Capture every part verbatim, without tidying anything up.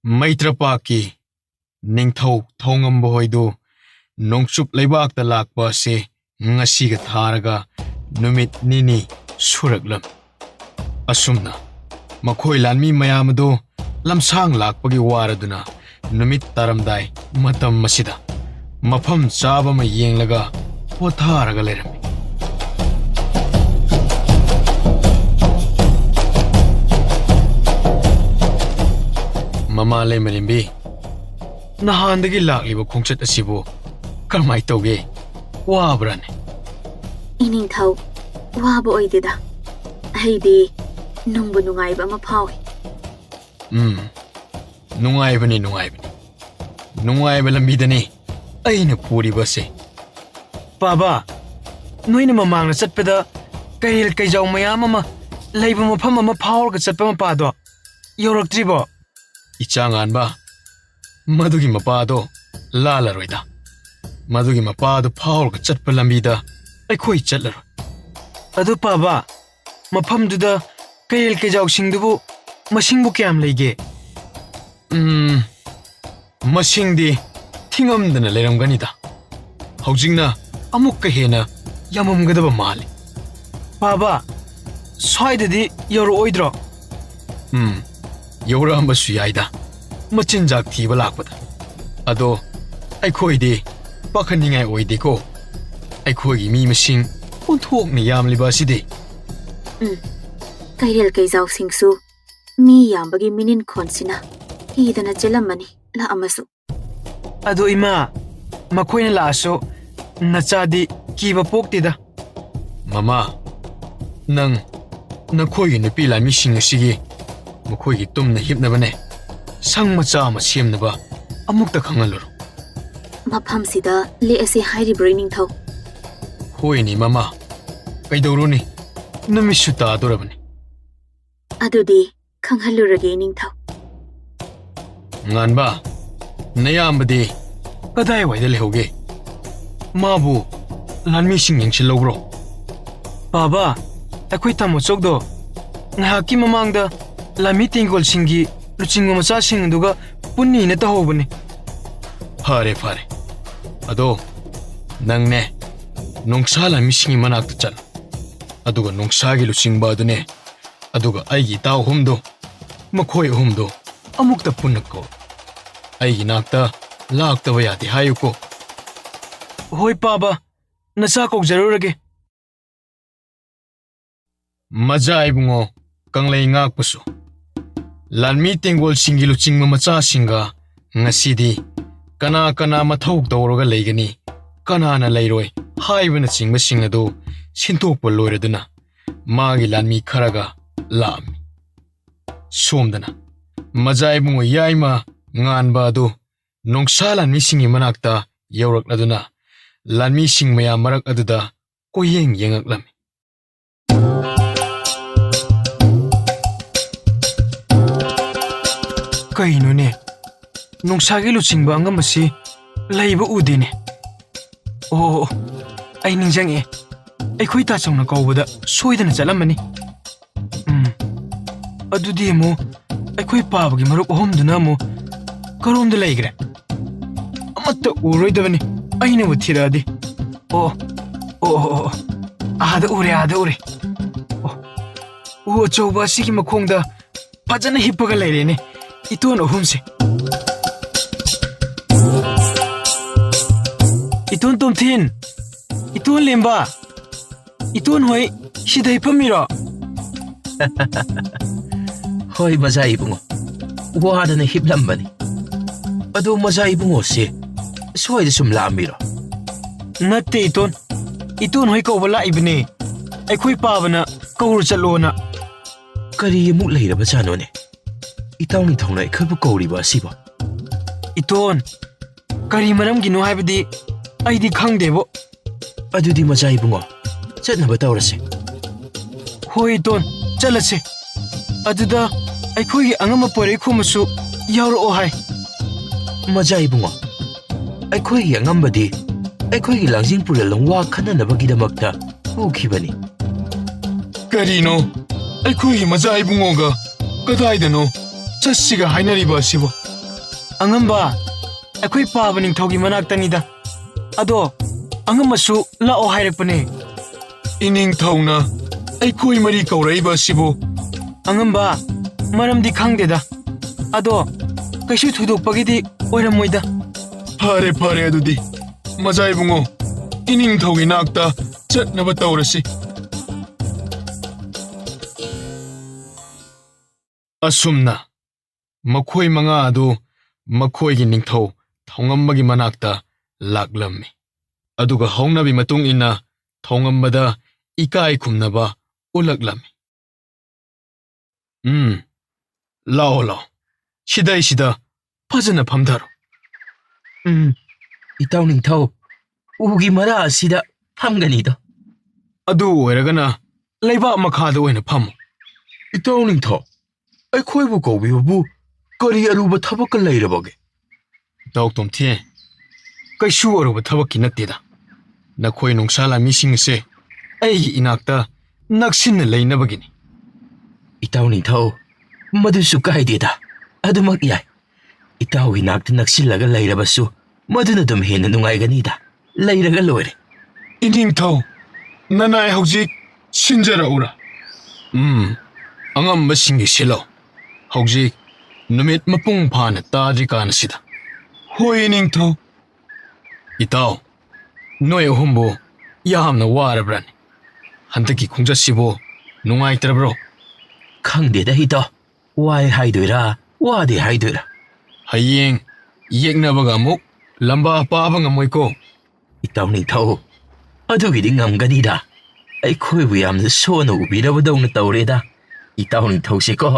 ꯃꯩꯇ꯭ꯔꯄꯥꯛꯀꯤ ꯅꯤꯡꯊꯧ ꯊꯧꯉꯝꯕ ꯍꯣꯏꯗꯨ ꯅꯣꯡꯆꯨꯞ ꯂꯩꯕꯥꯛꯇ ꯂꯥꯛꯄ ꯑꯁꯤ ꯉꯁꯤꯒ ꯊꯥꯔꯒ ꯅꯨꯃꯤꯠ ꯅꯤꯅꯤ ꯁꯨꯔꯛꯂꯝꯃꯤ꯫ ꯑꯁꯨꯝꯅ ꯃꯈꯣꯏ ꯂꯥꯟꯃꯤ ꯃꯌꯥꯝ ꯑꯗꯨ ꯂꯝꯁꯥꯡ ꯂꯥꯛꯄꯒꯤ ꯋꯥꯔꯗꯨꯅ ꯅꯨꯃꯤꯠ ꯇꯥꯔꯝꯗꯥꯏ ꯃꯇꯝ ꯑꯁꯤꯗ ꯃꯐꯝ ꯆꯥꯕ ꯑꯃ ꯌꯦꯡꯂꯒ ꯄꯣꯊꯥꯔꯒ ꯂꯩꯔꯝꯃꯤ꯫ ꯃꯃꯥ ꯂꯩꯃꯔꯦꯝꯕꯤ, ꯅꯍꯥꯟꯗꯒꯤ ꯂꯥꯛꯂꯤꯕ ꯈꯣꯡꯆꯠ ꯑꯁꯤꯕꯨ ꯀꯔꯝꯍꯥꯏ ꯇꯧꯒꯦ? ꯋꯥꯕ꯭ꯔꯥꯅꯦ? ꯏꯅꯤꯡꯊꯧ, ꯋꯥꯕ ꯑꯣꯏꯗꯦꯗ꯫ ꯑꯩꯗꯤ ꯅꯨꯡꯕꯨ ꯅꯨꯡꯉꯥꯏꯕ ꯑꯃ ꯐꯥꯎꯏ꯫ ꯎꯝ, ꯅꯨꯡꯉꯥꯏꯕꯅꯤ, ꯅꯨꯡꯉꯥꯏꯕꯅꯤ꯫ ꯅꯨꯡꯉꯥꯏꯕ ꯂꯝꯕꯤꯗꯅꯤ ꯑꯩꯅ ꯄꯨꯔꯤꯕꯁꯦ꯫ ꯄꯥꯕ, ꯅꯣꯏꯅ ꯃꯃꯥꯡꯗ ꯆꯠꯄꯗ ꯀꯩꯔꯦꯜ ꯀꯩꯖꯥꯎ ꯃꯌꯥꯝ ꯑꯃ ꯂꯩꯕ ꯃꯐꯝ ꯑꯃ ꯐꯥꯎꯔꯒ ꯆꯠꯄ ꯃꯄꯥꯗꯣ ꯌꯧꯔꯛꯇ꯭ꯔꯤꯕꯣ? ꯏꯆꯥ ꯉꯥꯟꯕ, ꯃꯗꯨꯒꯤ ꯃꯄꯥꯗꯣ ꯂꯥꯜꯂꯔꯣꯏꯗ꯫ ꯃꯗꯨꯒꯤ ꯃꯄꯥꯗꯣ ꯐꯥꯎꯔꯒ ꯆꯠꯄ ꯂꯝꯕꯤꯗ ꯑꯩꯈꯣꯏ ꯆꯠꯂꯔꯣꯏ꯫ ꯑꯗꯨ ꯄꯥꯕ, ꯃꯐꯝꯗꯨꯗ ꯀꯩꯔꯦꯜ ꯀꯩꯖꯥꯎꯁꯤꯡꯗꯨꯕꯨ ꯃꯁꯤꯡꯕꯨ ꯀꯌꯥꯝ ꯂꯩꯒꯦ? ꯎꯝ, ꯃꯁꯤꯡꯗꯤ ꯊꯤꯉꯝꯗꯅ ꯂꯩꯔꯝꯒꯅꯤꯗ꯫ ꯍꯧꯖꯤꯛꯅ ꯑꯃꯨꯛꯀ ꯍꯦꯟꯅ ꯌꯥꯝꯃꯝꯒꯗꯕ ꯃꯥꯜꯂꯤ꯫ ꯄꯥꯕ, ꯁ꯭ꯋꯥꯏꯗꯗꯤ ꯌꯧꯔꯛꯑꯣꯏꯗ꯭ꯔꯣ? ꯎꯝ, ꯌꯧꯔꯛꯑꯝꯕꯁꯨ ꯌꯥꯏꯗ, ꯃꯆꯤꯟꯖꯥꯛ ꯊꯤꯕ ꯂꯥꯛꯄꯗ꯫ ꯑꯗꯣ ꯑꯩꯈꯣꯏꯗꯤ ꯄꯥꯈꯠꯅꯤꯡꯉꯥꯏ ꯑꯣꯏꯗꯦꯀꯣ꯫ ꯑꯩꯈꯣꯏꯒꯤ ꯃꯤ ꯃꯁꯤꯡ ꯑꯣꯟꯊꯣꯛꯅ ꯌꯥꯝꯂꯤꯕ ꯑꯁꯤꯗꯤ꯫ ꯎꯝ, ꯀꯩꯔꯦꯜ ꯀꯩꯖꯥꯎꯁꯤꯡꯁꯨ ꯃꯤ ꯌꯥꯝꯕꯒꯤ ꯃꯤꯅꯤꯟꯈꯣꯟꯁꯤꯅ ꯀꯤꯗꯅ ꯆꯦꯜꯂꯝꯃꯅꯤ ꯂꯥꯛꯑꯝꯃꯁꯨ꯫ ꯑꯗꯣ ꯏꯃꯥ, ꯃꯈꯣꯏꯅ ꯂꯥꯛꯑꯁꯨ ꯅꯆꯥꯗꯤ ꯀꯤꯕ ꯄꯣꯛꯇꯦꯗ꯫ ꯃꯃꯥ, ꯅꯪ ꯅꯈꯣꯏꯒꯤ ꯅꯨꯄꯤ ꯂꯥꯟꯃꯤꯁꯤꯡ ꯑꯁꯤꯒꯤ ꯃꯈꯣꯏꯒꯤ ꯇꯨꯝꯅ ꯍꯤꯞꯅꯕꯅꯦ ꯁꯪ ꯃꯆꯥ ꯑꯃ ꯁꯦꯝꯅꯕ ꯑꯃꯨꯛꯇ ꯈꯪꯍꯜꯂꯨꯔꯣ꯫ ꯃꯐꯝꯁꯤꯗ ꯂꯦꯛꯑꯁꯦ ꯍꯥꯏꯔꯤꯕ꯭ꯔꯣ, ꯏꯅꯤꯡꯊꯧ? ꯍꯣꯏꯅꯦ ꯃꯃꯥ, ꯀꯩꯗꯧꯔꯨꯅꯤ, ꯅꯨꯃꯤꯠꯁꯨ ꯇꯥꯗꯣꯔꯕꯅꯤ꯫ ꯑꯗꯨꯗꯤ ꯈꯪꯍꯜꯂꯨꯔꯒꯦ, ꯏꯅꯤꯡꯊꯧ꯫ ꯉꯥꯟꯕ, ꯅꯌꯥꯝꯕꯗꯤ ꯀꯗꯥꯏꯋꯥꯏꯗ ꯂꯩꯍꯧꯒꯦ? ꯃꯥꯕꯨ ꯂꯥꯟꯃꯤꯁꯤꯡ ꯌꯦꯡꯁꯤꯜꯍꯧꯕ꯭ꯔꯣ? ꯄꯥꯕ, ꯑꯩꯈꯣꯏ ꯇꯥꯃꯣꯆꯧꯗꯣ ꯉꯥꯏꯍꯥꯛꯀꯤ ꯃꯃꯥꯡꯗ ꯂꯥꯟꯃꯤ ꯇꯦꯡꯒꯣꯜꯁꯤꯡꯒꯤ ꯂꯨꯆꯤꯡꯕ ꯃꯆꯥꯁꯤꯡ ꯑꯗꯨꯒ ꯄꯨꯟꯅꯤꯅ ꯇꯧꯍꯧꯕꯅꯤ꯫ ꯐꯔꯦ, ꯐꯔꯦ꯫ ꯑꯗꯣ ꯅꯪꯅꯦ, ꯅꯣꯡꯁꯥ ꯂꯥꯟꯃꯤꯁꯤꯡꯒꯤ ꯃꯅꯥꯛꯇ ꯆꯠꯂꯣ꯫ ꯑꯗꯨꯒ ꯅꯣꯡꯁꯥꯒꯤ ꯂꯨꯆꯤꯡꯕ ꯑꯗꯨꯅꯦ, ꯑꯗꯨꯒ ꯑꯩꯒꯤ ꯏꯇꯥꯎ ꯑꯍꯨꯝꯗꯣ, ꯃꯈꯣꯏ ꯑꯍꯨꯝꯗꯣ ꯑꯃꯨꯛꯇ ꯄꯨꯟꯅ ꯀꯧ꯫ ꯑꯩꯒꯤ ꯅꯥꯛꯇ ꯂꯥꯛꯇꯕ ꯌꯥꯗꯦ ꯍꯥꯏꯌꯨꯀꯣ꯫ ꯍꯣꯏ ꯄꯥꯕ, ꯅꯆꯥ ꯀꯧꯖꯔꯨꯔꯒꯦ꯫ ꯃꯖꯥ ꯏꯕꯨꯡꯉꯣ, ꯀꯪꯂꯩ ꯉꯥꯛꯄꯁꯨ, ꯂꯥꯟꯃꯤ ꯇꯦꯡꯒꯣꯜꯁꯤꯡꯒꯤ ꯂꯨꯆꯤꯡꯕ ꯃꯆꯥꯁꯤꯡꯒ ꯉꯁꯤꯗꯤ ꯀꯅꯥ ꯀꯅꯥ ꯃꯊꯧ ꯇꯧꯔꯒ ꯂꯩꯒꯅꯤ, ꯀꯅꯥꯅ ꯂꯩꯔꯣꯏ ꯍꯥꯏꯕꯅꯆꯤꯡꯕꯁꯤꯡ ꯑꯗꯨ ꯁꯤꯟꯊꯣꯛꯄ ꯂꯣꯏꯔꯗꯨꯅ ꯃꯥꯒꯤ ꯂꯥꯟꯃꯤ ꯈꯔꯒ ꯂꯥꯛꯑꯝꯃꯤ꯫ ꯁꯣꯝꯗꯅ ꯃꯖꯥ ꯏꯕꯨꯡꯉꯣ ꯌꯥꯏꯃ ꯉꯥꯟꯕ ꯑꯗꯨ ꯅꯣꯡꯁꯥ ꯂꯥꯟꯃꯤꯁꯤꯡꯒꯤ ꯃꯅꯥꯛꯇ ꯌꯧꯔꯛꯂꯗꯨꯅ ꯂꯥꯟꯃꯤꯁꯤꯡ ꯃꯌꯥꯝ ꯃꯔꯛ ꯑꯗꯨꯗ ꯀꯣꯏꯌꯦꯡ ꯌꯦꯡꯉꯛꯂꯝꯃꯤ꯫ ꯀꯩꯅꯣꯅꯦ? ꯅꯣꯡꯁꯥꯒꯤ ꯂꯨꯆꯤꯡꯕ ꯑꯉꯝꯕꯁꯤ ꯂꯩꯕ ꯎꯗꯦꯅꯦ꯫ ꯑꯣ, ꯑꯣ, ꯑꯣ, ꯑꯩ ꯅꯤꯡꯁꯤꯡꯉꯛꯑꯦ꯫ ꯑꯩꯈꯣꯏ ꯇꯥꯆꯧꯅ ꯀꯧꯕꯗ ꯁꯣꯏꯗꯅ ꯆꯠꯂꯝꯃꯅꯤ꯫ ꯎꯝ, ꯑꯗꯨꯗꯤ ꯑꯃꯨꯛ ꯑꯩꯈꯣꯏ ꯄꯥꯕꯒꯤ ꯃꯔꯨꯞ ꯑꯍꯨꯝꯗꯨꯅ ꯑꯃꯨꯛ ꯀꯔꯣꯝꯗ ꯂꯩꯈ꯭ꯔꯦ? ꯑꯃꯠꯇ ꯎꯔꯣꯏꯗꯕꯅꯤ, ꯑꯩꯅꯕꯨ ꯊꯤꯔꯛꯑꯗꯤ꯫ ꯑꯣ, ꯑꯣ, ꯑꯣ, ꯑꯣ, ꯑꯣ꯫ ꯑꯥꯗ ꯎꯔꯦ, ꯑꯥꯗ ꯎꯔꯦ꯫ ꯑꯣ, ꯎ ꯑꯆꯧꯕ ꯑꯁꯤꯒꯤ ꯃꯈꯣꯡꯗ ꯐꯖꯅ ꯍꯤꯞꯄꯒ ꯂꯩꯔꯦꯅꯦ ꯏꯇꯣꯟ ꯑꯍꯨꯝꯁꯦ꯫ ꯏꯇꯣꯟ ꯇꯣꯝꯊꯤꯟ, ꯏꯇꯣꯟ ꯂꯦꯝꯕ, ꯏꯇꯣꯟ ꯍꯣꯏ ꯁꯤꯗ ꯍꯤꯞꯄꯝꯃꯤꯔꯣ? ꯍꯣꯏ, ꯃꯖꯥ ꯏꯕꯨꯡꯉꯣ, ꯋꯥꯗꯅ ꯍꯤꯞꯂꯝꯕꯅꯤ꯫ ꯑꯗꯣ ꯃꯖꯥ ꯏꯕꯨꯡꯉꯣꯁꯦ ꯁ꯭ꯋꯥꯏꯗ ꯁꯨꯝ ꯂꯥꯛꯑꯝꯃꯤꯔꯣ? ꯅꯠꯇꯦ ꯏꯇꯣꯟ, ꯏꯇꯣꯟ ꯍꯣꯏ ꯀꯧꯕ ꯂꯥꯛꯏꯕꯅꯦ꯫ ꯑꯩꯈꯣꯏ ꯄꯥꯕꯅ ꯀꯧꯔꯨ ꯆꯠꯂꯣꯅ꯫ ꯀꯔꯤ ꯑꯃꯨꯛ ꯂꯩꯔꯕꯖꯥꯠꯅꯣꯅꯦ? ꯏꯇꯥꯎ ꯅꯤꯡꯊꯧꯅ ꯑꯩꯈꯣꯏꯕꯨ ꯀꯧꯔꯤꯕ ꯑꯁꯤꯕꯣ? ꯏꯇꯣꯟ, ꯀꯔꯤ ꯃꯔꯝꯒꯤꯅꯣ ꯍꯥꯏꯕꯗꯤ ꯑꯩꯗꯤ ꯈꯪꯗꯦꯕꯣ꯫ ꯑꯗꯨꯗꯤ ꯃꯆꯥ ꯏꯕꯨꯡꯉꯣ, ꯆꯠꯅꯕ ꯇꯧꯔꯁꯦ꯫ ꯍꯣꯏ ꯏꯇꯣꯟ, ꯆꯠꯂꯁꯦ꯫ ꯑꯗꯨꯗ ꯑꯩꯈꯣꯏꯒꯤ ꯑꯉꯝꯕ ꯄꯣꯏꯔꯩꯈꯣꯝꯕꯁꯨ ꯌꯥꯎꯔꯛꯑꯣ ꯍꯥꯏ꯫ ꯃꯆꯥ ꯏꯕꯨꯡꯉꯣ, ꯑꯩꯈꯣꯏꯒꯤ ꯑꯉꯝꯕꯗꯤ ꯑꯩꯈꯣꯏꯒꯤ ꯂꯥꯡꯖꯤꯡ ꯄꯨꯔꯦꯜ ꯋꯥ ꯈꯟꯅꯅꯕꯒꯤꯗꯃꯛꯇ ꯄꯨꯈꯤꯕꯅꯤ꯫ ꯀꯔꯤꯅꯣ? ꯑꯩꯈꯣꯏꯒꯤ ꯃꯆꯥ ꯏꯕꯨꯡꯉꯣꯒ ꯀꯗꯥꯏꯗꯅꯣ? ꯆꯠꯁꯤꯒ ꯍꯥꯏꯅꯔꯤꯕ ꯑꯁꯤꯕꯨ? ꯑꯉꯝꯕ, ꯑꯩꯈꯣꯏ ꯄꯥꯕ ꯅꯤꯡꯊꯧꯒꯤ ꯃꯅꯥꯛꯇꯅꯤꯗ꯫ ꯑꯗꯣ ꯑꯉꯝꯕꯁꯨ ꯂꯥꯛꯑꯣ ꯍꯥꯏꯔꯛꯄꯅꯦ꯫ ꯏꯅꯤꯡꯊꯧꯅ ꯑꯩꯈꯣꯏ ꯃꯔꯤ ꯀꯧꯔꯛꯏꯕ ꯑꯁꯤꯕꯨ? ꯑꯉꯝꯕ, ꯃꯔꯝꯗꯤ ꯈꯪꯗꯦꯗ꯫ ꯑꯗꯣ ꯀꯩꯁꯨ ꯊꯣꯏꯗꯣꯛꯄꯒꯤꯗꯤ ꯑꯣꯏꯔꯝꯃꯣꯏꯗ꯫ ꯐꯔꯦ, ꯐꯔꯦ, ꯑꯗꯨꯗꯤ ꯃꯖꯥ ꯏꯕꯨꯡꯉꯣ, ꯏꯅꯤꯡꯊꯧꯒꯤ ꯅꯥꯛꯇ ꯆꯠꯅꯕ ꯇꯧꯔꯁꯤ꯫ ꯑꯁꯨꯝꯅ ꯃꯈꯣꯏ ꯃꯉꯥ ꯑꯗꯨ ꯃꯈꯣꯏꯒꯤ ꯅꯤꯡꯊꯧ ꯊꯧꯉꯝꯕꯒꯤ ꯃꯅꯥꯛꯇ ꯂꯥꯛꯂꯝꯃꯤ꯫ ꯑꯗꯨꯒ ꯍꯧꯅꯕꯤ ꯃꯇꯨꯡ ꯏꯟꯅ ꯊꯧꯉꯝꯕꯗ ꯏꯀꯥꯏ ꯈꯨꯝꯅꯕ ꯎꯠꯂꯛꯂꯝꯃꯤ꯫ "ꯎꯝ, ꯂꯥꯛꯑꯣ, ꯂꯥꯛꯑꯣ, ꯁꯤꯗꯩꯁꯤꯗ ꯐꯖꯅ ꯐꯝꯊꯔꯣ꯫" "ꯎꯝ, ꯏꯇꯥꯎ ꯅꯤꯡꯊꯧ, ꯎꯒꯤ ꯃꯔꯥ ꯑꯁꯤꯗ ꯐꯝꯒꯅꯤꯗꯣ꯫" "ꯑꯗꯨ ꯑꯣꯏꯔꯒꯅ ꯂꯩꯕꯥꯛ ꯃꯈꯥꯗ ꯑꯣꯏꯅ ꯐꯝꯃꯨ꯫" "ꯏꯇꯥꯎ ꯅꯤꯡꯊꯧ, ꯑꯩꯈꯣꯏꯕꯨ ꯀꯧꯕꯤꯕꯕꯨ ꯀꯔꯤ ꯑꯔꯨꯕ ꯊꯕꯛꯀ ꯂꯩꯔꯕꯒꯦ?" "ꯏꯇꯥꯎ ꯇꯣꯝꯊꯤ, ꯀꯩꯁꯨ ꯑꯔꯨꯕ ꯊꯕꯛꯀꯤ ꯅꯠꯇꯦꯗ꯫ ꯅꯈꯣꯏ ꯅꯣꯡꯁꯥ ꯂꯥꯟꯃꯤꯁꯤꯡ ꯑꯁꯦ ꯑꯩꯒꯤ ꯏꯅꯥꯛꯇ ꯅꯛꯁꯤꯟꯅ ꯂꯩꯅꯕꯒꯤꯅꯤ꯫" "ꯏꯇꯥꯎ ꯅꯤꯡꯊꯧ, ꯃꯗꯨꯁꯨ ꯀꯥꯏꯗꯦꯗ, ꯑꯗꯨꯃꯛ ꯌꯥꯏ꯫ ꯏꯇꯥꯎꯒꯤ ꯅꯥꯛꯇ ꯅꯛꯁꯤꯜꯂꯒ ꯂꯩꯔꯕꯁꯨ ꯃꯗꯨꯅ ꯑꯗꯨꯝ ꯍꯦꯟꯅ ꯅꯨꯡꯉꯥꯏꯒꯅꯤꯗ꯫ ꯂꯩꯔꯒ ꯂꯣꯏꯔꯦ꯫" "ꯏꯅꯤꯡꯊꯧ, ꯅꯅꯥꯏ ꯍꯧꯖꯤꯛ ꯁꯤꯟꯖꯔꯛꯎꯔꯥ?" "ꯎꯝ, ꯑꯉꯝꯕꯁꯤꯡꯒꯤ ꯁꯤꯜꯂꯣ꯫ ꯍꯧꯖꯤꯛ ꯅꯨꯃꯤꯠ ꯃꯄꯨꯡ ꯐꯥꯅ ꯇꯥꯗ꯭ꯔꯤꯀꯥꯟꯁꯤꯗ꯫" "ꯍꯣꯏ, ꯏꯅꯤꯡꯊꯧ꯫" "ꯏꯇꯥꯎ, ꯅꯣꯏ ꯑꯍꯨꯝꯕꯨ ꯌꯥꯝꯅ ꯋꯥꯔꯕ꯭ꯔꯥꯅꯦ? ꯍꯟꯗꯛꯀꯤ ꯈꯣꯡꯆꯠꯁꯤꯕꯨ ꯅꯨꯡꯉꯥꯏꯇ꯭ꯔꯕ꯭ꯔꯣ?" "ꯈꯪꯗꯦꯗ ꯏꯇꯥꯎ, ꯋꯥꯏ ꯍꯥꯏꯗꯣꯏꯔꯥ, ꯋꯥꯗꯦ ꯍꯥꯏꯗꯣꯏꯔꯥ?" "ꯍꯌꯦꯡ ꯌꯦꯛꯅꯕꯒ ꯑꯃꯨꯛ ꯂꯝꯕꯥ ꯄꯥꯕ ꯉꯝꯃꯣꯏꯀꯣ꯫" "ꯏꯇꯥꯎ ꯅꯤꯡꯊꯧ, ꯑꯗꯨꯒꯤꯗꯤ ꯉꯝꯒꯅꯤꯗ꯫ ꯑꯩꯈꯣꯏꯕꯨ ꯌꯥꯝꯅ ꯁꯣꯟꯅ ꯎꯕꯤꯔꯕꯗꯧꯅ ꯇꯧꯔꯦꯗ, ꯏꯇꯥꯎ ꯅꯤꯡꯊꯧꯁꯦꯀꯣ꯫"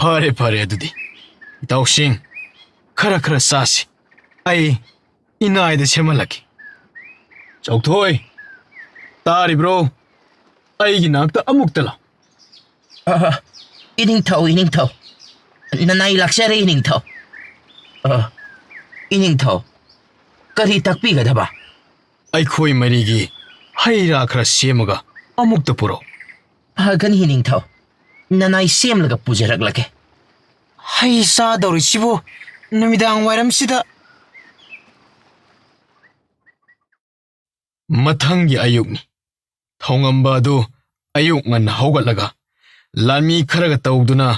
"ꯐꯔꯦ, ꯐꯔꯦ, ꯑꯗꯨꯗꯤ ꯏꯇꯥꯎꯁꯤꯡ, ꯈꯔ ꯈꯔ ꯆꯥꯁꯤ꯫ ꯑꯩ ꯏꯅꯥꯏꯗ ꯁꯦꯝꯍꯜꯂꯛꯀꯦ꯫ ꯆꯧꯊꯣꯏ, ꯇꯥꯔꯤꯕ꯭ꯔꯣ? ꯑꯩꯒꯤ ꯅꯥꯛꯇ ꯑꯃꯨꯛꯇ ꯂꯥꯛ꯫" "ꯑ, ꯏꯅꯤꯡꯊꯧ, ꯏꯅꯤꯡꯊꯧ꯫ ꯅꯅꯥꯏ ꯂꯥꯛꯆꯔꯦ, ꯏꯅꯤꯡꯊꯧ꯫ ꯑ, ꯏꯅꯤꯡꯊꯧ, ꯀꯔꯤ ꯇꯥꯛꯄꯤꯒꯗꯕ?" "ꯑꯩꯈꯣꯏ ꯃꯔꯤꯒꯤ ꯍꯩ ꯔꯥ ꯈꯔ ꯁꯦꯝꯃꯒ ꯑꯃꯨꯛꯇ ꯄꯨꯔꯛꯎ꯫" "ꯐꯒꯅꯤ, ꯏꯅꯤꯡꯊꯧ꯫ ꯅꯅꯥꯏ ꯁꯦꯝꯂꯒ ꯄꯨꯖꯔꯛꯂꯒꯦ꯫" ꯍꯩ ꯆꯥꯗꯧꯔꯤꯁꯤꯕꯨ ꯅꯨꯃꯤꯗꯥꯡ ꯋꯥꯏꯔꯝꯁꯤꯗ? ꯃꯊꯪꯒꯤ ꯑꯌꯨꯛꯅꯤ꯫ ꯊꯧꯉꯝꯕ ꯑꯗꯨ ꯑꯌꯨꯛ ꯉꯟꯅ ꯍꯧꯒꯠꯂꯒ ꯂꯥꯟꯃꯤ ꯈꯔꯒ ꯇꯧꯗꯨꯅ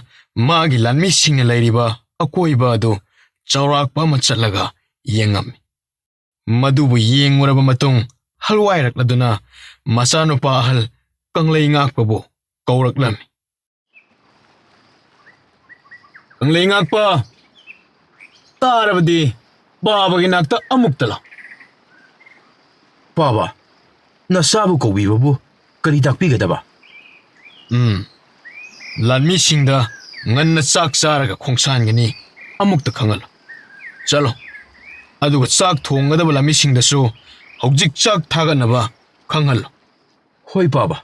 ꯃꯥꯒꯤ ꯂꯥꯟꯃꯤꯁꯤꯡꯅ ꯂꯩꯔꯤꯕ ꯑꯀꯣꯏꯕ ꯑꯗꯨ ꯆꯥꯎꯔꯥꯛꯄ ꯑꯃ ꯆꯠꯂꯒ ꯌꯦꯡꯉꯝꯃꯤ꯫ ꯃꯗꯨꯕꯨ ꯌꯦꯡꯂꯨꯔꯕ ꯃꯇꯨꯡ ꯍꯜꯋꯥꯏꯔꯛꯂꯗꯨꯅ ꯃꯆꯥꯅꯨꯄꯥ ꯑꯍꯜ ꯀꯪꯂꯩ ꯉꯥꯛꯄꯕꯨ ꯀꯧꯔꯛꯂꯝꯃꯤ꯫ ꯀꯪꯂꯩ ꯉꯥꯛꯄ, ꯇꯥꯔꯕꯗꯤ ꯄꯥꯕꯒꯤ ꯅꯥꯛꯇ ꯑꯃꯨꯛꯇ ꯂꯥꯛ꯫ ꯄꯥꯕ, ꯅꯆꯥꯕꯨ ꯀꯧꯕꯤꯕꯕꯨ ꯀꯔꯤ ꯇꯥꯛꯄꯤꯒꯗꯕ? ꯎꯝ, ꯂꯥꯟꯃꯤꯁꯤꯡꯗ ꯉꯟꯅ ꯆꯥꯛ ꯆꯥꯔꯒ ꯈꯣꯡꯁꯥꯟꯒꯅꯤ ꯑꯃꯨꯛꯇ ꯈꯪꯍꯜꯂꯨ꯫ ꯆꯠꯂꯣ, ꯑꯗꯨꯒ ꯆꯥꯛ ꯊꯣꯡꯒꯗꯕ ꯂꯥꯟꯃꯤꯁꯤꯡꯗꯁꯨ ꯍꯧꯖꯤꯛ ꯆꯥꯛ ꯊꯥꯒꯠꯅꯕ ꯈꯪꯍꯜꯂꯨ꯫ ꯍꯣꯏ ꯄꯥꯕ,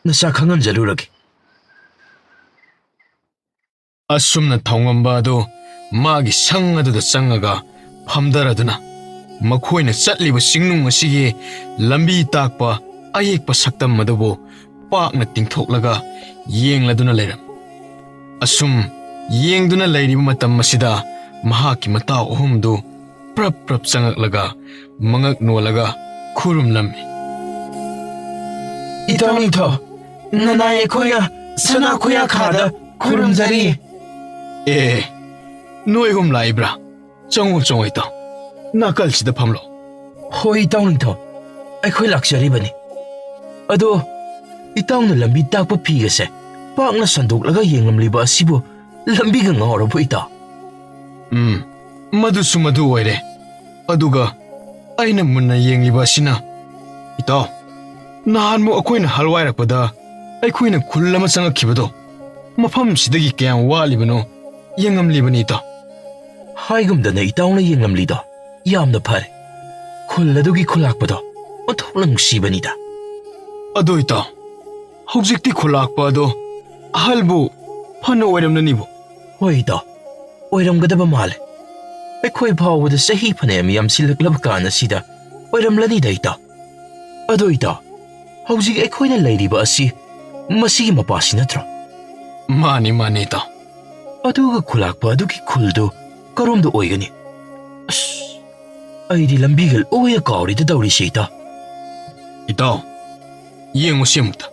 ꯅꯆꯥ ꯈꯪꯍꯟꯖꯔꯨꯔꯒꯦ꯫ ꯑꯁꯨꯝꯅ ꯊꯧꯉꯝꯕ ꯑꯗꯨ ꯃꯥꯒꯤ ꯁꯪ ꯑꯗꯨꯗ ꯆꯪꯉꯒ ꯐꯝꯗꯔꯗꯨꯅ ꯃꯈꯣꯏꯅ ꯆꯠꯂꯤꯕ ꯆꯤꯡꯅꯨꯡ ꯑꯁꯤꯒꯤ ꯂꯝꯕꯤ ꯇꯥꯛꯄ ꯑꯌꯦꯛꯄ ꯁꯛꯇꯝ ꯑꯗꯨꯕꯨ ꯄꯥꯛꯅ ꯇꯤꯡꯊꯣꯛꯂꯒ ꯌꯦꯡꯂꯗꯨꯅ ꯂꯩꯔꯝꯃꯤ꯫ ꯑꯁꯨꯝ ꯌꯦꯡꯗꯨꯅ ꯂꯩꯔꯤꯕ ꯃꯇꯝ ꯑꯁꯤꯗ ꯃꯍꯥꯛꯀꯤ ꯃꯇꯥꯎ ꯑꯍꯨꯝꯗꯨ ꯄ꯭ꯔꯞ ꯄ꯭ꯔꯞ ꯆꯪꯉꯛꯂꯒ ꯃꯉꯛ ꯅꯣꯜꯂꯒ ꯈꯨꯔꯨꯝꯂꯝꯃꯤ꯫ ꯏꯇꯥꯎ ꯅꯤꯡꯊꯧ, ꯅꯅꯥꯏ ꯑꯩꯈꯣꯏꯅ ꯁꯅꯥ ꯈꯨꯌꯥ ꯈꯥꯗ ꯈꯨꯔꯨꯝꯖꯔꯤ꯫ ꯑꯦ, ꯅꯣꯏ ꯑꯍꯨꯝ ꯂꯥꯛꯏꯕ꯭ꯔꯥ? ꯆꯪꯉꯣ, ꯆꯪꯉꯣ ꯏꯇꯥꯎ, ꯅꯥꯀꯜꯁꯤꯗ ꯐꯝꯂꯣ꯫ ꯍꯣꯏ ꯏꯇꯥꯎ ꯅꯤꯡꯊꯧ, ꯑꯩꯈꯣꯏ ꯂꯥꯛꯆꯔꯤꯕꯅꯤ꯫ ꯑꯗꯣ ꯏꯇꯥꯎꯅ ꯂꯝꯕꯤ ꯇꯥꯛꯄ ꯐꯤ ꯑꯁꯦ ꯄꯥꯛꯅ ꯁꯟꯗꯣꯛꯂꯒ ꯌꯦꯡꯂꯝꯂꯤꯕ ꯑꯁꯤꯕꯨ ꯂꯝꯕꯤꯒ ꯉꯥꯎꯔꯕꯣ ꯏꯇꯥꯎ? ꯎꯝ, ꯃꯗꯨꯁꯨ ꯃꯗꯨ ꯑꯣꯏꯔꯦ꯫ ꯑꯗꯨꯒ ꯑꯩꯅ ꯃꯨꯟꯅ ꯌꯦꯡꯂꯤꯕ ꯑꯁꯤꯅ, ꯏꯇꯥꯎ, ꯅꯍꯥꯟꯃꯨꯛ ꯑꯩꯈꯣꯏꯅ ꯍꯜꯋꯥꯏꯔꯛꯄꯗ ꯑꯩꯈꯣꯏꯅ ꯈꯨꯜ ꯑꯃ ꯆꯪꯉꯛꯈꯤꯕꯗꯣ, ꯃꯐꯝꯁꯤꯗꯒꯤ ꯀꯌꯥꯝ ꯋꯥꯠꯂꯤꯕꯅꯣ ꯌꯦꯡꯉꯝꯂꯤꯕꯅꯤ ꯏꯇꯥꯎ꯫ ꯍꯥꯏꯒꯨꯝꯗꯅ ꯏꯇꯥꯎꯅ ꯌꯦꯡꯂꯝꯂꯤꯗꯣ ꯌꯥꯝꯅ ꯐꯔꯦ꯫ ꯈꯨꯜ ꯑꯗꯨꯒꯤ ꯈꯨꯂꯥꯛꯄꯗꯣ ꯑꯣꯟꯊꯣꯛꯅ ꯅꯨꯡꯁꯤꯕꯅꯤꯗ꯫ ꯑꯗꯣ ꯏꯇꯥꯎ, ꯍꯧꯖꯤꯛꯇꯤ ꯈꯨꯂꯥꯛꯄ ꯑꯗꯣ ꯑꯍꯜꯕꯨ ꯐꯅ ꯑꯣꯏꯔꯝꯂꯅꯤꯕꯨ? ꯍꯣꯏ ꯏꯇꯥꯎ, ꯑꯣꯏꯔꯝꯒꯗꯕ ꯃꯥꯜꯂꯦ꯫ ꯑꯩꯈꯣꯏ ꯐꯥꯎꯕꯗ ꯆꯍꯤ ꯐꯅꯌꯥꯝ ꯌꯥꯝꯁꯤꯜꯂꯛꯂꯕ ꯀꯥꯟ ꯑꯁꯤꯗ ꯑꯣꯏꯔꯝꯂꯅꯤꯗ ꯏꯇꯥꯎ꯫ ꯑꯗꯣ ꯏꯇꯥꯎ, ꯍꯧꯖꯤꯛ ꯑꯩꯈꯣꯏꯅ ꯂꯩꯔꯤꯕ ꯑꯁꯤ ꯃꯁꯤꯒꯤ ꯃꯄꯥꯁꯤ ꯅꯠꯇ꯭ꯔꯣ? ꯃꯥꯅꯤ, ꯃꯥꯅꯤ ꯏꯇꯥꯎ꯫ ꯑꯗꯨꯒ ꯈꯨꯂꯥꯛꯄ ꯑꯗꯨꯒꯤ ꯈꯨꯜꯗꯨ ꯀꯔꯣꯝꯗ ꯑꯣꯏꯒꯅꯤ? ꯑꯁ, ꯑꯩꯗꯤ ꯂꯝꯕꯤꯒ ꯂꯣꯏꯅ ꯀꯥꯎꯔꯤꯗ ꯇꯧꯔꯤꯁꯦ, ꯏꯇꯥꯎ꯫ ꯏꯇꯥꯎ, ꯌꯦꯡꯉꯨꯁꯤ ꯑꯃꯨꯛꯇ꯫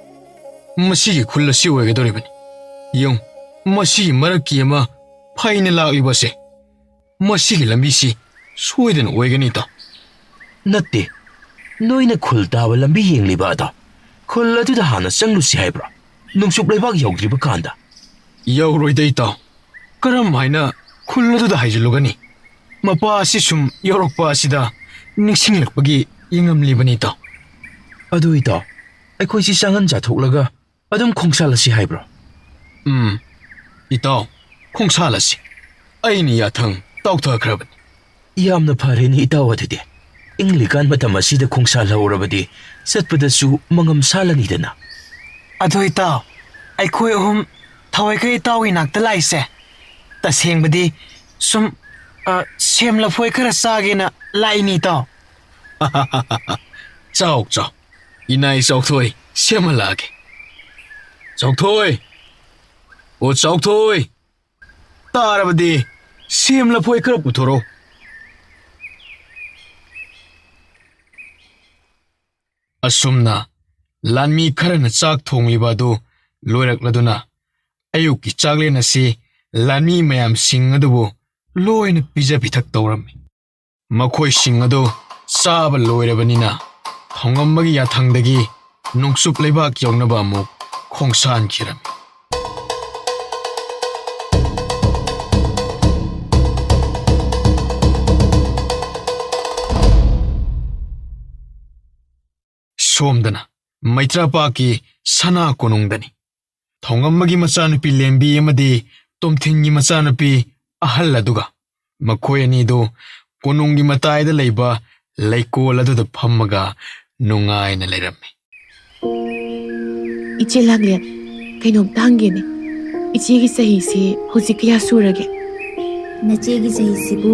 ꯃꯁꯤꯒꯤ ꯈꯨꯜ ꯑꯁꯤ ꯑꯣꯏꯒꯗꯧꯔꯤꯕꯅꯤ꯫ ꯌꯦꯡꯉꯨ, ꯃꯁꯤꯒꯤ ꯃꯔꯛꯀꯤ ꯑꯃ ꯐꯩꯅ ꯂꯥꯛꯂꯤꯕ ꯑꯁꯦ꯫ ꯃꯁꯤꯒꯤ ꯂꯝꯕꯤꯁꯤ ꯁꯣꯏꯗꯅ ꯑꯣꯏꯒꯅꯤ, ꯏꯇꯥꯎ꯫ ꯅꯠꯇꯦ, ꯅꯣꯏꯅ ꯈꯨꯜ ꯇꯥꯕ ꯂꯝꯕꯤ ꯌꯦꯡꯂꯤꯕ ꯑꯗꯣ, ꯈꯨꯜ ꯑꯗꯨꯗ ꯍꯥꯟꯅ ꯆꯪꯂꯨꯁꯤ ꯍꯥꯏꯕ꯭ꯔꯣ? ꯅꯣꯡꯆꯨꯞ ꯂꯩꯕꯥꯛ ꯌꯧꯗ꯭ꯔꯤꯕ ꯀꯥꯟꯗ? ꯌꯧꯔꯣꯏꯗ, ꯏꯇꯥꯎ꯫ ꯀꯔꯝ ꯍꯥꯏꯅ ꯈꯨꯜ ꯑꯗꯨꯗ ꯍꯥꯏꯖꯤꯜꯂꯨꯒꯅꯤ? ꯃꯄꯥ ꯑꯁꯤ ꯁꯨꯝ ꯌꯧꯔꯛꯄ ꯑꯁꯤꯗ ꯅꯤꯡꯁꯤꯡꯂꯛꯄꯒꯤ ꯌꯦꯡꯉꯝꯂꯤꯕꯅꯤ, ꯏꯇꯥꯎ꯫ ꯑꯗꯨ, ꯏꯇꯥꯎ, ꯑꯩꯈꯣꯏꯁꯤ ꯆꯥꯡꯍꯟ ꯆꯥꯊꯣꯛꯂꯒ ꯑꯗꯨꯝ ꯈꯣꯡꯁꯥꯜꯂꯁꯤ ꯍꯥꯏꯕ꯭ꯔꯣ? ꯎꯝ, ꯏꯇꯥꯎ, ꯈꯣꯡꯁꯥꯜꯂꯁꯤ꯫ ꯑꯩꯅ ꯌꯥꯊꯪ ꯇꯥꯎꯊꯈ꯭ꯔꯕꯅꯤ꯫ ꯌꯥꯝꯅ ꯐꯔꯦꯅꯦ, ꯏꯇꯥꯎ, ꯑꯗꯨꯗꯤ꯫ ꯏꯪꯂꯤꯀꯥꯟ ꯃꯇꯝ ꯑꯁꯤꯗ ꯈꯣꯡꯁꯥꯜꯍꯧꯔꯕꯗꯤ ꯆꯠꯄꯗꯁꯨ ꯃꯉꯝ ꯁꯥꯜꯂꯅꯤꯗꯅ꯫ ꯑꯗꯣ, ꯏꯇꯥꯎ, ꯑꯩꯈꯣꯏ ꯑꯍꯨꯝ ꯊꯋꯥꯏꯈꯩ ꯏꯇꯥꯎꯒꯤ ꯅꯥꯛꯇ ꯂꯥꯛꯏꯁꯦ, ꯇꯁꯦꯡꯕꯗꯤ ꯁꯨꯝ, ꯑ, ꯁꯦꯝ ꯂꯐꯣꯏ ꯈꯔ ꯆꯥꯒꯦꯅ ꯂꯥꯛꯏꯅꯤ, ꯏꯇꯥꯎ꯫ ꯆꯥꯎ, ꯆꯥꯎ꯫ ꯏꯅꯥꯏ ꯆꯥꯎꯊꯣꯏ ꯁꯦꯝꯍꯜꯂꯛꯑꯒꯦ꯫ ꯆꯥꯎꯊꯣꯏ! ꯑꯣ, ꯆꯥꯎꯊꯣꯏ! ꯇꯥꯔꯕꯗꯤ ꯁꯦꯝ ꯂꯐꯣꯏ ꯈꯔ ꯄꯨꯊꯣꯔꯛꯎ꯫ ꯑꯁꯨꯝꯅ ꯂꯥꯟꯃꯤ ꯈꯔꯅ ꯆꯥꯛ ꯊꯣꯡꯂꯤꯕ ꯑꯗꯨ ꯂꯣꯏꯔꯛꯂꯗꯨꯅ ꯑꯌꯨꯛꯀꯤ ꯆꯥꯛꯂꯦꯟ ꯑꯁꯤ ꯂꯥꯟꯃꯤ ꯃꯌꯥꯝꯁꯤꯡ ꯑꯗꯨꯕꯨ ꯂꯣꯏꯅ ꯄꯤꯖ ꯄꯤꯊꯛ ꯇꯧꯔꯝꯃꯤ꯫ ꯃꯈꯣꯏꯁꯤꯡ ꯑꯗꯨ ꯆꯥꯕ ꯂꯣꯏꯔꯕꯅꯤꯅ ꯊꯣꯡꯉꯝꯕꯒꯤ ꯌꯥꯊꯪꯗꯒꯤ ꯅꯣꯡꯆꯨꯞ ꯂꯩꯕꯥꯛ ꯌꯧꯅꯕ ꯑꯃꯨꯛ ꯈꯣꯡꯁꯥꯟꯈꯤꯔꯝꯃꯤ꯫ ꯁꯣꯝꯗꯅ ꯃꯩꯇ꯭ꯔꯥꯄꯥꯛꯀꯤ ꯁꯅꯥ ꯀꯣꯅꯨꯡꯗꯅꯤ꯫ ꯊꯣꯡꯉꯝꯕꯒꯤ ꯃꯆꯥꯅꯨꯄꯤ ꯂꯦꯝꯕꯤ ꯑꯃꯗꯤ ꯇꯣꯝꯊꯤꯟꯒꯤ ꯃꯆꯥꯅꯨꯄꯤ ꯑꯍꯜ ꯑꯗꯨꯒ ꯃꯈꯣꯏ ꯑꯅꯤꯗꯨ ꯀꯣꯅꯨꯡꯒꯤ ꯃꯇꯥꯏꯗ ꯂꯩꯕ ꯂꯩꯀꯣꯜ ꯑꯗꯨꯗ ꯐꯝꯃꯒ ꯅꯨꯡꯉꯥꯏꯅ ꯂꯩꯔꯝꯃꯤ꯫ ꯏꯆꯦ ꯂꯥꯡꯂꯦꯟ, ꯀꯩꯅꯣꯝꯇ ꯍꯪꯒꯦꯅꯦ꯫ ꯏꯆꯦꯒꯤ ꯆꯍꯤꯁꯤ ꯍꯧꯖꯤꯛ ꯀꯌꯥ ꯁꯨꯔꯒꯦ? ꯅꯆꯦꯒꯤ ꯆꯍꯤꯁꯤꯕꯨ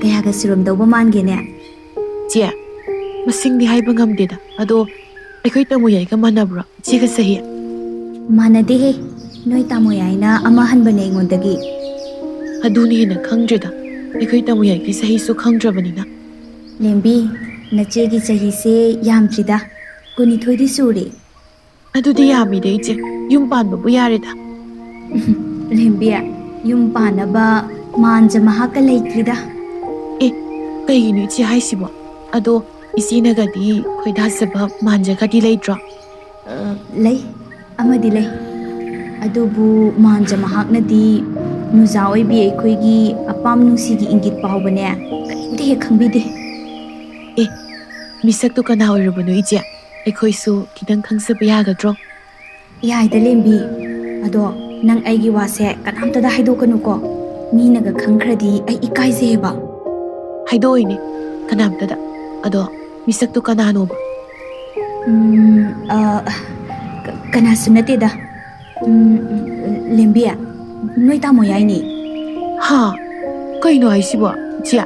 ꯀꯌꯥꯒ ꯁꯨꯔꯝꯗꯧꯕ ꯃꯥꯟꯒꯦꯅꯦ? ꯆꯦ, ꯃꯁꯤꯡꯗꯤ ꯍꯥꯏꯕ ꯉꯝꯗꯦꯗ꯫ ꯑꯗꯣ ꯑꯩꯈꯣꯏ ꯇꯥꯃꯣ ꯌꯥꯏꯒ ꯃꯥꯟꯅꯕ꯭ꯔꯣ ꯏꯆꯦꯒ ꯆꯍꯤ? ꯃꯥꯟꯅꯗꯦꯍꯦ꯫ ꯅꯣꯏ ꯇꯥꯃꯣ ꯌꯥꯏꯅ ꯑꯃ ꯍꯟꯕꯅꯦ ꯑꯩꯉꯣꯟꯗꯒꯤ꯫ ꯑꯗꯨꯅ ꯍꯦꯟꯅ ꯈꯪꯗ꯭ꯔꯦꯗ꯫ ꯑꯩꯈꯣꯏ ꯇꯥꯃꯣ ꯌꯥꯏꯒꯤ ꯆꯍꯤꯁꯨ ꯈꯪꯗ꯭ꯔꯕꯅꯤꯅ꯫ ꯂꯦꯝꯕꯤ, ꯅꯆꯦꯒꯤ ꯆꯍꯤꯁꯦ ꯌꯥꯝꯗ꯭ꯔꯤꯗ, ꯀꯨꯟꯅꯤꯊꯣꯏꯗꯤ ꯁꯨꯔꯦ꯫ ꯑꯗꯨꯗꯤ ꯌꯥꯝꯃꯤꯗ ꯏꯆꯦ, ꯌꯨꯝ ꯄꯥꯟꯕꯕꯨ ꯌꯥꯔꯦꯗ꯫ ꯂꯦꯝꯕꯤ, ꯌꯨꯝ ꯄꯥꯟꯅꯕ ꯃꯥꯟꯖ ꯃꯍꯥꯛꯀ ꯂꯩꯇ꯭ꯔꯤꯗ꯫ ꯑꯦ, ꯀꯩꯒꯤꯅꯣ ꯏꯆꯦ ꯍꯥꯏꯁꯤꯕꯣ? ꯑꯗꯣ ꯏꯆꯦꯅꯒꯗꯤ ꯈꯣꯏꯗꯥꯖꯕ ꯃꯥꯟꯖꯒꯗꯤ ꯂꯩꯇ꯭ꯔꯣ? ꯑ, ꯂꯩ, ꯑꯃꯗꯤ ꯂꯩ꯫ ꯑꯗꯨꯕꯨ ꯃꯥꯟꯖ ꯃꯍꯥꯛꯅꯗꯤ ꯅꯨꯖꯥ ꯑꯣꯏꯕꯤ ꯑꯩꯈꯣꯏꯒꯤ ꯑꯄꯥꯝ ꯅꯨꯡꯁꯤꯒꯤ ꯏꯪꯒꯤꯠ ꯐꯥꯎꯕꯅꯦ ꯀꯔꯤꯝꯇ ꯍꯦꯛ ꯈꯪꯕꯤꯗꯦ꯫ ꯑꯦ, ꯃꯤꯁꯛꯇꯨ ꯀꯅꯥ ꯑꯣꯏꯔꯕꯅꯣ ꯏꯆꯦ? ꯑꯩꯈꯣꯏꯁꯨ ꯈꯤꯇꯪ ꯈꯪꯖꯕ ꯌꯥꯒꯗ꯭ꯔꯣ? ꯌꯥꯏꯗ ꯂꯦꯝꯕꯤ꯫ ꯑꯗꯣ ꯅꯪ ꯑꯩꯒꯤ ꯋꯥꯁꯦ ꯀꯅꯥꯝꯇꯗ ꯍꯥꯏꯗꯣꯛꯀꯅꯨꯀꯣ꯫ ꯃꯤꯅꯒ ꯈꯪꯈ꯭ꯔꯗꯤ ꯑꯩ ꯏꯀꯥꯏꯖꯩꯌꯦꯕ꯫ ꯍꯥꯏꯗꯣꯛꯑꯣꯏꯅꯦ ꯀꯅꯥꯝꯇꯗ꯫ ꯑꯗꯣ ꯃꯤꯁꯛꯇꯨ ꯀꯅꯥꯅꯣꯕ? ꯎꯝ, ꯑ, ꯀ-, ꯀꯅꯥꯁꯨ ꯅꯠꯇꯦꯗ꯫ ꯎꯝ, ꯂꯦꯝꯕꯤ, ꯅꯣꯏ ꯇꯥꯃꯣ ꯌꯥꯏꯅꯤ꯫ ꯍꯥ? ꯀꯩꯅꯣ ꯍꯥꯏꯁꯤꯕꯣ, ꯏꯆꯦ?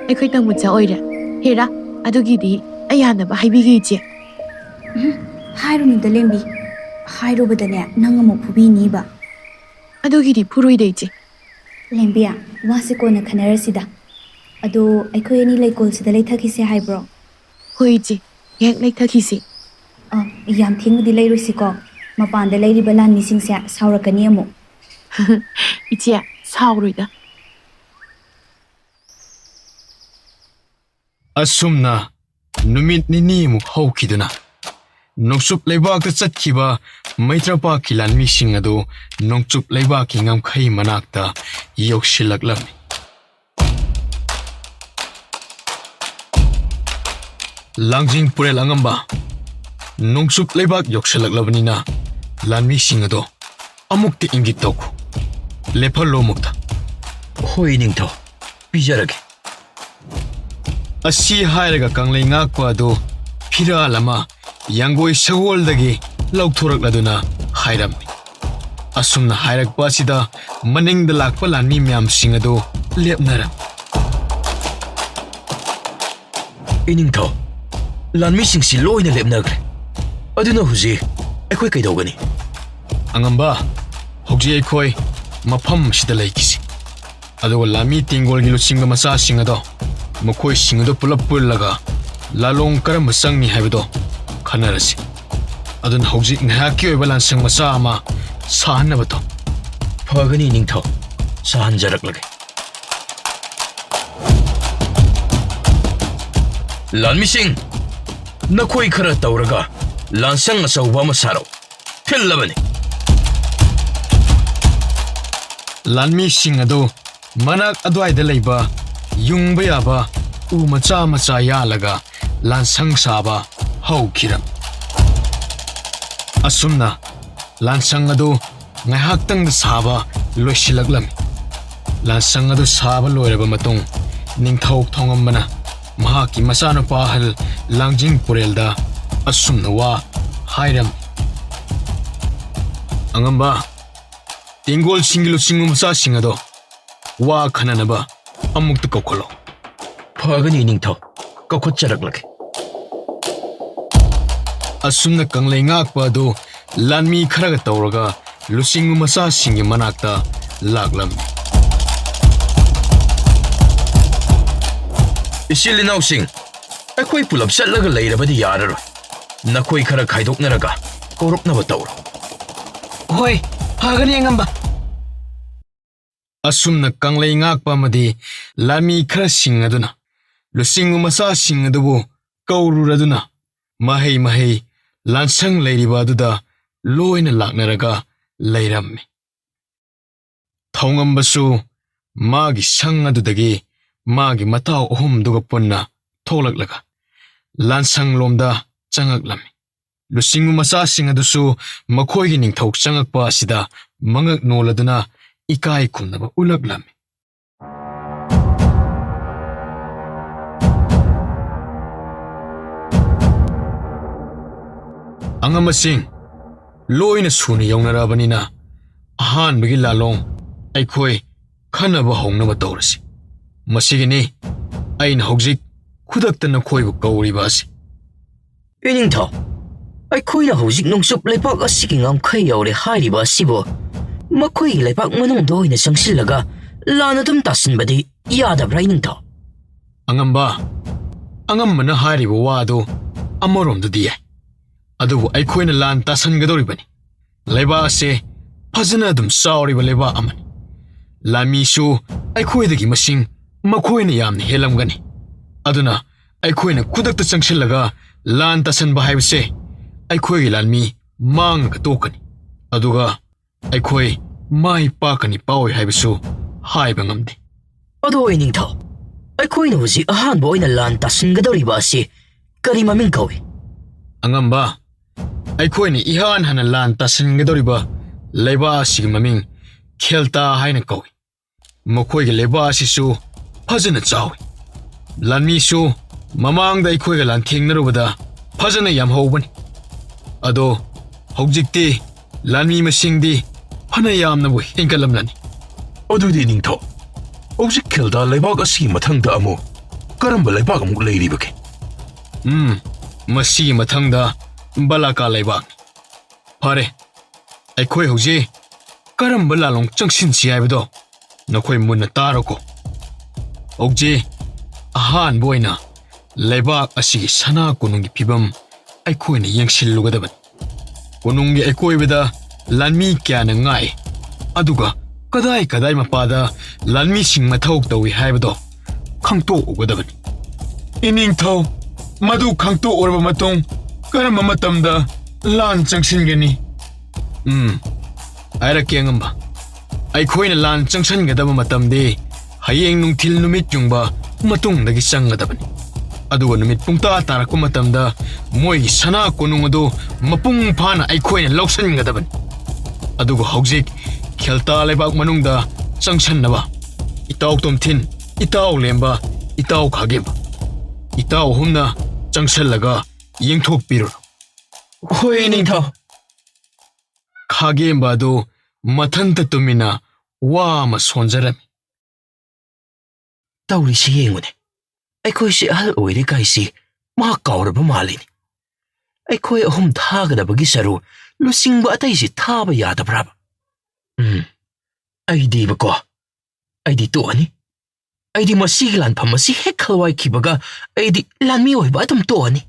ꯑꯩꯈꯣꯏ ꯇꯥꯃꯣꯆꯥ ꯑꯣꯏꯔꯦ? ꯍꯦꯔꯥ, ꯑꯗꯨꯒꯤꯗꯤ ꯑꯩ ꯌꯥꯅꯕ ꯍꯥꯏꯕꯤꯒꯦ, ꯏꯆꯦ꯫ ꯎꯝ, ꯍꯥꯏꯔꯨꯅꯨꯗ, ꯂꯦꯝꯕꯤ꯫ ꯍꯥꯏꯔꯨꯕꯗꯅꯦ, ꯅꯪ ꯑꯃꯨꯛ ꯐꯨꯕꯤꯅꯤꯕ꯫ ꯑꯗꯨꯒꯤꯗꯤ ꯐꯨꯔꯣꯏꯗ, ꯏꯆꯦ꯫ ꯂꯦꯝꯕꯤ, ꯋꯥꯁꯦ ꯀꯣꯟꯅ ꯈꯟꯅꯔꯁꯤꯗ꯫ ꯑꯗꯣ ꯑꯩꯈꯣꯏ ꯑꯅꯤ ꯂꯩꯀꯣꯜꯁꯤꯗ ꯂꯩꯊꯈꯤꯁꯦ ꯍꯥꯏꯕ꯭ꯔꯣ? ꯍꯣꯏ, ꯏꯆꯦ, ꯉꯥꯏꯍꯥꯛ ꯂꯩꯊꯈꯤꯁꯤ꯫ ꯑ, ꯌꯥꯝ ꯊꯦꯡꯅꯗꯤ ꯂꯩꯔꯣꯏꯁꯤꯀꯣ꯫ ꯃꯄꯥꯟꯗ ꯂꯩꯔꯤꯕ ꯂꯥꯟꯃꯤꯁꯤꯡꯁꯦ ꯁꯥꯎꯔꯛꯀꯅꯤ ꯑꯃꯨꯛ꯫ ꯏꯆꯦ, ꯁꯥꯎꯔꯣꯏꯗ꯫ ꯑꯁꯨꯝꯅ ꯅꯨꯃꯤꯠ ꯅꯤꯅꯤꯃꯨꯛ ꯍꯧꯈꯤꯗꯨꯅ ꯅꯣꯡꯆꯨꯞ ꯂꯩꯕꯥꯛꯇ ꯆꯠꯈꯤꯕ ꯃꯩꯇ꯭ꯔꯄꯥꯛꯀꯤ ꯂꯥꯟꯃꯤꯁꯤꯡ ꯑꯗꯨ ꯅꯣꯡꯆꯨꯞ ꯂꯩꯕꯥꯛꯀꯤ ꯉꯝꯈꯩ ꯃꯅꯥꯛꯇ ꯌꯧꯁꯤꯜꯂꯛꯂꯝꯃꯤ꯫ ꯂꯥꯡꯖꯤꯡ ꯄꯨꯔꯦꯜ ꯑꯉꯝꯕ, ꯅꯣꯡꯆꯨꯞ ꯂꯩꯕꯥꯛ ꯌꯧꯁꯤꯜꯂꯛꯂꯕꯅꯤꯅ ꯂꯥꯟꯃꯤꯁꯤꯡ ꯑꯗꯣ ꯑꯃꯨꯛꯇ ꯏꯪꯒꯤꯠ ꯇꯧꯈꯣ꯫ ꯂꯦꯞꯍꯜꯂꯣ ꯑꯃꯨꯛꯇ꯫ ꯍꯣꯏ, ꯅꯤꯡꯊꯧ꯫ ꯄꯤꯖꯔꯒꯦ꯫ ꯑꯁꯤ ꯍꯥꯏꯔꯒ ꯀꯪꯂꯩ ꯉꯥꯛꯄ ꯑꯗꯨ ꯐꯤꯔꯥꯜ ꯑꯃ ꯌꯥꯡꯒꯣꯏ ꯁꯒꯣꯜꯗꯒꯤ ꯂꯧꯊꯣꯔꯛꯂꯗꯨꯅ ꯍꯥꯏꯔꯝꯃꯤ꯫ ꯑꯁꯨꯝꯅ ꯍꯥꯏꯔꯛꯄ ꯑꯁꯤꯗ ꯃꯅꯤꯡꯗ ꯂꯥꯛꯄ ꯂꯥꯟꯃꯤ ꯃꯌꯥꯝꯁꯤꯡ ꯑꯗꯨ ꯂꯦꯞꯅꯔꯝꯃꯤ꯫ ꯏꯅꯤꯡꯊꯧ, ꯂꯥꯟꯃꯤꯁꯤꯡꯁꯤ ꯂꯣꯏꯅ ꯂꯦꯞꯅꯈ꯭ꯔꯦ꯫ ꯑꯗꯨꯅ ꯍꯧꯖꯤꯛ ꯑꯩꯈꯣꯏ ꯀꯩꯗꯧꯒꯅꯤ? ꯑꯉꯝꯕ, ꯍꯧꯖꯤꯛ ꯑꯩꯈꯣꯏ ꯃꯐꯝ ꯑꯁꯤꯗ ꯂꯩꯈꯤꯁꯤ꯫ ꯑꯗꯨꯒ ꯂꯥꯟꯃꯤ ꯇꯦꯡꯒꯣꯜꯒꯤ ꯂꯨꯆꯤꯡꯕ ꯃꯆꯥꯁꯤꯡ ꯑꯗꯣ, ꯃꯈꯣꯏꯁꯤꯡ ꯑꯗꯨ ꯄꯨꯂꯞ ꯄꯨꯜꯂꯒ ꯂꯥꯂꯣꯡ ꯀꯔꯝꯕ ꯆꯪꯅꯤ ꯍꯥꯏꯕꯗꯣ ꯈꯟꯅꯔꯁꯤ꯫ ꯑꯗꯨꯅ ꯍꯧꯖꯤꯛ ꯉꯥꯏꯍꯥꯛꯀꯤ ꯑꯣꯏꯕ ꯂꯥꯟꯁꯪ ꯃꯆꯥ ꯑꯃ ꯁꯥꯍꯟꯅꯕ ꯇꯧ꯫ ꯐꯒꯅꯤ ꯅꯤꯡꯊꯧ, ꯁꯥꯍꯟꯖꯔꯛꯂꯒꯦ꯫ ꯂꯥꯟꯃꯤꯁꯤꯡ, ꯅꯈꯣꯏ ꯈꯔ ꯇꯧꯔꯒ ꯂꯥꯟꯁꯪ ꯑꯆꯧꯕ ꯑꯃ ꯁꯥꯔꯛꯎ꯫ ꯊꯤꯜꯂꯕꯅꯤ꯫ ꯂꯥꯟꯃꯤꯁꯤꯡ ꯑꯗꯨ ꯃꯅꯥꯛ ꯑꯗꯨꯋꯥꯏꯗ ꯂꯩꯕ ꯌꯨꯡꯕ ꯌꯥꯕ ꯎ ꯃꯆꯥ ꯃꯆꯥ ꯌꯥꯜꯂꯒ ꯂꯥꯟꯁꯪ ꯁꯥꯕ ꯍꯧꯈꯤꯔꯝꯃꯤ꯫ ꯑꯁꯨꯝꯅ ꯂꯥꯟꯁꯪ ꯑꯗꯨ ꯉꯥꯏꯍꯥꯛꯇꯪꯗ ꯁꯥꯕ ꯂꯣꯏꯁꯤꯜꯂꯛꯂꯝꯃꯤ꯫ ꯂꯥꯟꯁꯪ ꯑꯗꯨ ꯁꯥꯕ ꯂꯣꯏꯔꯕ ꯃꯇꯨꯡ, ꯅꯤꯡꯊꯧ ꯊꯧꯉꯝꯕꯅ ꯃꯍꯥꯛꯀꯤ ꯃꯆꯥꯅꯨꯄꯥ ꯑꯍꯜ ꯂꯥꯡꯖꯤꯡ ꯄꯨꯔꯦꯜꯗ ꯑꯁꯨꯝꯅ ꯋꯥ ꯍꯥꯏꯔꯝꯃꯤ꯫ ꯑꯉꯝꯕ, ꯇꯦꯡꯒꯣꯜꯁꯤꯡꯒꯤ ꯂꯨꯆꯤꯡꯕ ꯃꯆꯥꯁꯤꯡ ꯑꯗꯣ ꯋꯥ ꯈꯟꯅꯅꯕ ꯑꯃꯨꯛꯇ ꯀꯧꯈꯠꯂꯣ꯫ ꯐꯒꯅꯤ ꯅꯤꯡꯊꯧ, ꯀꯧꯈꯠꯆꯔꯛꯂꯒꯦ꯫ ꯑꯁꯨꯝꯅ ꯀꯪꯂꯩ ꯉꯥꯛꯄ ꯑꯗꯨ ꯂꯥꯟꯃꯤ ꯈꯔꯒ ꯇꯧꯔꯒ ꯂꯨꯆꯤꯡꯕ ꯃꯆꯥꯁꯤꯡꯒꯤ ꯃꯅꯥꯛꯇ ꯂꯥꯛꯂꯝꯃꯤ꯫ ꯏꯆꯤꯜ ꯏꯅꯥꯎꯁꯤꯡ, ꯑꯩꯈꯣꯏ ꯄꯨꯂꯞ ꯆꯠꯂꯒ ꯂꯩꯔꯕꯗꯤ ꯌꯥꯔꯔꯣꯏ꯫ ꯅꯈꯣꯏ ꯈꯔ ꯈꯥꯏꯗꯣꯛꯅꯔꯒ ꯀꯧꯔꯛꯅꯕ ꯇꯧꯔꯣ꯫ ꯍꯣꯏ, ꯐꯒꯅꯤ ꯑꯉꯝꯕ꯫ ꯑꯁꯨꯝꯅ ꯀꯪꯂꯩ ꯉꯥꯛꯄ ꯑꯃꯗꯤ ꯂꯥꯟꯃꯤ ꯈꯔꯁꯤꯡ ꯑꯗꯨꯅ ꯂꯨꯆꯤꯡꯕ ꯃꯆꯥꯁꯤꯡ ꯑꯗꯨꯕꯨ ꯀꯧꯔꯨꯔꯗꯨꯅ ꯃꯍꯩ ꯃꯍꯩ ꯂꯥꯟꯁꯪ ꯂꯩꯔꯤꯕ ꯑꯗꯨꯗ ꯂꯣꯏꯅ ꯂꯥꯛꯅꯔꯒ ꯂꯩꯔꯝꯃꯤ꯫ ꯊꯧꯉꯝꯕꯁꯨ ꯃꯥꯒꯤ ꯁꯪ ꯑꯗꯨꯗꯒꯤ ꯃꯥꯒꯤ ꯃꯇꯥꯎ ꯑꯍꯨꯝꯗꯨꯒ ꯄꯨꯟꯅ ꯊꯣꯛꯂꯛꯂꯒ ꯂꯥꯟꯁꯪꯂꯣꯝꯗ ꯆꯪꯉꯛꯂꯝꯃꯤ꯫ ꯂꯨꯆꯤꯡꯕ ꯃꯆꯥꯁꯤꯡ ꯑꯗꯨꯁꯨ ꯃꯈꯣꯏꯒꯤ ꯅꯤꯡꯊꯧ ꯆꯪꯉꯛꯄ ꯑꯁꯤꯗ ꯃꯉꯛ ꯅꯣꯜꯂꯗꯨꯅ ꯏꯀꯥꯏ ꯈꯨꯝꯅꯕ ꯎꯠꯂꯛꯂꯝꯃꯤ꯫ ꯑꯉꯝꯕꯁꯤꯡ, ꯂꯣꯏꯅ ꯁꯨꯅ ꯌꯧꯅꯔꯕꯅꯤꯅ ꯑꯍꯥꯟꯕꯒꯤ ꯂꯥꯂꯣꯡ ꯑꯩꯈꯣꯏ ꯈꯟꯅꯕ ꯍꯧꯅꯕ ꯇꯧꯔꯁꯤ꯫ ꯃꯁꯤꯒꯤꯅꯤ ꯑꯩꯅ ꯍꯧꯖꯤꯛ ꯈꯨꯗꯛꯇ ꯅꯈꯣꯏꯕꯨ ꯀꯧꯔꯤꯕ ꯑꯁꯤ꯫ ꯏꯅꯤꯡꯊꯧ, ꯑꯩꯈꯣꯏꯅ ꯍꯧꯖꯤꯛ ꯅꯣꯡꯆꯨꯞ ꯂꯩꯄꯥꯛ ꯑꯁꯤꯒꯤ ꯉꯝꯈꯩ ꯌꯧꯔꯦ ꯍꯥꯏꯔꯤꯕ ꯑꯁꯤꯕꯨ ꯃꯈꯣꯏꯒꯤ ꯂꯩꯄꯥꯛ ꯃꯅꯨꯡꯗ ꯑꯣꯏꯅ ꯆꯪꯁꯤꯜꯂꯒ ꯂꯥꯟ ꯑꯗꯨꯝ ꯇꯥꯁꯤꯟꯕꯗꯤ ꯌꯥꯗꯕ꯭ꯔꯥ, ꯏꯅꯤꯡꯊꯧ? ꯑꯉꯝꯕ, ꯑꯉꯝꯕꯅ ꯍꯥꯏꯔꯤꯕ ꯋꯥꯗꯨ ꯑꯃꯔꯣꯝꯗꯗꯤ ꯌꯥꯏ, ꯑꯗꯨꯕꯨ ꯑꯩꯈꯣꯏꯅ ꯂꯥꯟ ꯇꯥꯁꯤꯟꯒꯗꯧꯔꯤꯕꯅꯤ꯫ ꯂꯩꯕꯥꯛ ꯑꯁꯦ ꯐꯖꯅ ꯑꯗꯨꯝ ꯆꯥꯎꯔꯤꯕ ꯂꯩꯕꯥꯛ ꯑꯃꯅꯤ꯫ ꯂꯥꯟꯃꯤꯁꯨ ꯑꯩꯈꯣꯏꯗꯒꯤ ꯃꯁꯤꯡ ꯃꯈꯣꯏꯅ ꯌꯥꯝꯅ ꯍꯦꯜꯂꯝꯒꯅꯤ꯫ ꯑꯗꯨꯅ ꯑꯩꯈꯣꯏꯅ ꯈꯨꯗꯛꯇ ꯆꯪꯁꯤꯜꯂꯒ ꯂꯥꯟ ꯇꯥꯁꯤꯟꯕ ꯍꯥꯏꯕꯁꯦ ꯑꯩꯈꯣꯏꯒꯤ ꯂꯥꯟꯃꯤ ꯃꯥꯡꯉꯒ ꯇꯣꯛꯀꯅꯤ꯫ ꯑꯗꯨꯒ ꯑꯩꯈꯣꯏ ꯃꯥꯏ ꯄꯥꯛꯀꯅꯤ ꯄꯥꯛꯑꯣꯏ ꯍꯥꯏꯕꯁꯨ ꯍꯥꯏꯕ ꯉꯝꯗꯦ꯫ ꯑꯗꯣ ꯏꯅꯤꯡꯊꯧ, ꯑꯩꯈꯣꯏꯅ ꯍꯧꯖꯤꯛ ꯑꯍꯥꯟꯕ ꯑꯣꯏꯅ ꯂꯥꯟ ꯇꯥꯁꯤꯟꯒꯗꯧꯔꯤꯕ ꯑꯁꯤ ꯀꯔꯤ ꯃꯃꯤꯡ ꯀꯧꯏ? ꯑꯉꯝꯕ, ꯑꯩꯈꯣꯏꯅ ꯏꯍꯥꯟ ꯍꯥꯟꯅ ꯂꯥꯟ ꯇꯥꯁꯤꯟꯒꯗꯧꯔꯤꯕ ꯂꯩꯕꯥꯛ ꯑꯁꯤꯒꯤ ꯃꯃꯤꯡ ꯈꯦꯜꯇꯥ ꯍꯥꯏꯅ ꯀꯧꯏ꯫ ꯃꯈꯣꯏꯒꯤ ꯂꯩꯕꯥꯛ ꯑꯁꯤꯁꯨ ꯐꯖꯅ ꯆꯥꯎꯏ꯫ ꯂꯥꯟꯃꯤꯁꯨ ꯃꯃꯥꯡꯗ ꯑꯩꯈꯣꯏꯒ ꯂꯥꯟꯊꯦꯡꯅꯔꯨꯕꯗ ꯐꯖꯅ ꯌꯥꯝꯍꯧꯕꯅꯤ꯫ ꯑꯗꯣ ꯍꯧꯖꯤꯛꯇꯤ ꯂꯥꯟꯃꯤ ꯃꯁꯤꯡꯗꯤ ꯐꯅ ꯌꯥꯝꯅꯕꯨ ꯍꯦꯟꯒꯠꯂꯝꯂꯅꯤ꯫ ꯑꯗꯨꯗꯤ ꯅꯤꯡꯊꯧ, ꯍꯧꯖꯤꯛ ꯈꯦꯜꯗꯥ ꯂꯩꯕꯥꯛ ꯑꯁꯤꯒꯤ ꯃꯊꯪꯗ ꯑꯃꯨꯛ ꯀꯔꯝꯕ ꯂꯩꯕꯥꯛ ꯑꯃꯨꯛ ꯂꯩꯔꯤꯕꯒꯦ? ꯎꯝ, ꯃꯁꯤꯒꯤ ꯃꯊꯪꯗ ꯕꯂꯥꯀꯥ ꯂꯩꯕꯥꯛꯅꯤ꯫ ꯐꯔꯦ, ꯑꯩꯈꯣꯏ ꯍꯧꯖꯤꯛ ꯀꯔꯝꯕ ꯂꯥꯂꯣꯡ ꯆꯪꯁꯤꯟꯁꯤ ꯍꯥꯏꯕꯗꯣ ꯅꯈꯣꯏ ꯃꯨꯟꯅ ꯇꯥꯔꯣꯀꯣ꯫ ꯍꯧꯖꯤꯛ ꯑꯍꯥꯟꯕ ꯑꯣꯏꯅ ꯂꯩꯕꯥꯛ ꯑꯁꯤꯒꯤ ꯁꯅꯥ ꯀꯣꯅꯨꯡꯒꯤ ꯐꯤꯕꯝ ꯑꯩꯈꯣꯏꯅ ꯌꯦꯡꯁꯤꯜꯂꯨꯒꯗꯕꯅꯤ꯫ ꯀꯣꯅꯨꯡꯒꯤ ꯑꯀꯣꯏꯕꯗ ꯂꯥꯟꯃꯤ ꯀꯌꯥꯅ ꯉꯥꯛꯏ, ꯑꯗꯨꯒ ꯀꯗꯥꯏ ꯀꯗꯥꯏ ꯃꯄꯥꯗ ꯂꯥꯟꯃꯤꯁꯤꯡ ꯃꯊꯧ ꯇꯧꯏ ꯍꯥꯏꯕꯗꯣ ꯈꯪꯇꯣꯛꯎꯒꯗꯕꯅꯤ꯫ ꯏꯅꯤꯡꯊꯧ, ꯃꯗꯨ ꯈꯪꯇꯣꯛꯎꯔꯕ ꯃꯇꯨꯡ ꯀꯔꯝꯕ ꯃꯇꯝꯗ ꯂꯥꯟ ꯆꯪꯁꯤꯟꯒꯅꯤ? ꯎꯝ, ꯍꯥꯏꯔꯛꯀꯦ ꯑꯉꯝꯕ꯫ ꯑꯩꯈꯣꯏꯅ ꯂꯥꯟ ꯆꯪꯁꯤꯟꯒꯗꯕ ꯃꯇꯝꯗꯤ ꯍꯌꯦꯡ ꯅꯨꯡꯊꯤꯜ ꯅꯨꯃꯤꯠ ꯌꯨꯡꯕ ꯃꯇꯨꯡꯗꯒꯤ ꯆꯪꯒꯗꯕꯅꯤ꯫ ꯑꯗꯨꯒ ꯅꯨꯃꯤꯠ ꯄꯨꯡꯇꯥ ꯇꯥꯔꯛꯄ ꯃꯇꯝꯗ ꯃꯣꯏꯒꯤ ꯁꯅꯥ ꯀꯣꯅꯨꯡ ꯑꯗꯨ ꯃꯄꯨꯡ ꯐꯥꯅ ꯑꯩꯈꯣꯏꯅ ꯂꯧꯁꯤꯟꯒꯗꯕꯅꯤ꯫ ꯑꯗꯨꯒ ꯍꯧꯖꯤꯛ ꯈꯦꯜꯇꯥ ꯂꯩꯕꯥꯛ ꯃꯅꯨꯡꯗ ꯆꯪꯁꯟꯅꯕ ꯏꯇꯥꯎ ꯇꯣꯝꯊꯤꯟ, ꯏꯇꯥꯎ ꯂꯦꯝꯕ, ꯏꯇꯥꯎ ꯈꯥꯒꯦꯝꯕ, ꯏꯇꯥꯎ ꯑꯍꯨꯝꯅ ꯆꯪꯁꯜꯂꯒ ꯌꯦꯡꯊꯣꯛꯄꯤꯔꯨꯔꯣ꯫ ꯍꯣꯏ, ꯅꯤꯡꯊꯧ꯫ ꯈꯥꯒꯦꯝꯕ ꯑꯗꯨ ꯃꯊꯟꯇ ꯇꯨꯃꯤꯟꯅ ꯋꯥ ꯑꯃ ꯁꯣꯟꯖꯔꯝꯃꯤ꯫ ꯇꯧꯔꯤꯁꯤ ꯌꯦꯡꯉꯨꯅꯦ, ꯑꯩꯈꯣꯏꯁꯤ ꯑꯍꯜ ꯑꯣꯏꯔꯦ ꯀꯥꯏꯁꯤ ꯃꯍꯥꯛ ꯀꯥꯎꯔꯕ ꯃꯥꯜꯂꯤꯅꯦ꯫ ꯑꯩꯈꯣꯏ ꯑꯍꯨꯝ ꯊꯥꯒꯗꯕꯒꯤ ꯁꯔꯨ ꯂꯨꯆꯤꯡꯕ ꯑꯇꯩꯁꯤ ꯊꯥꯕ ꯌꯥꯗꯕ꯭ꯔꯥꯕ? ꯎꯝ, ꯑꯩꯗꯤꯕꯀꯣ, ꯑꯩꯗꯤ ꯇꯣꯛꯑꯅꯤ꯫ ꯑꯩꯗꯤ ꯃꯁꯤꯒꯤ ꯂꯥꯟꯐꯝ ꯑꯁꯤ ꯍꯦꯛ ꯈꯜꯋꯥꯏꯈꯤꯕꯒ ꯑꯩꯗꯤ ꯂꯥꯟꯃꯤ ꯑꯣꯏꯕ ꯑꯗꯨꯝ ꯇꯣꯛꯑꯅꯤ꯫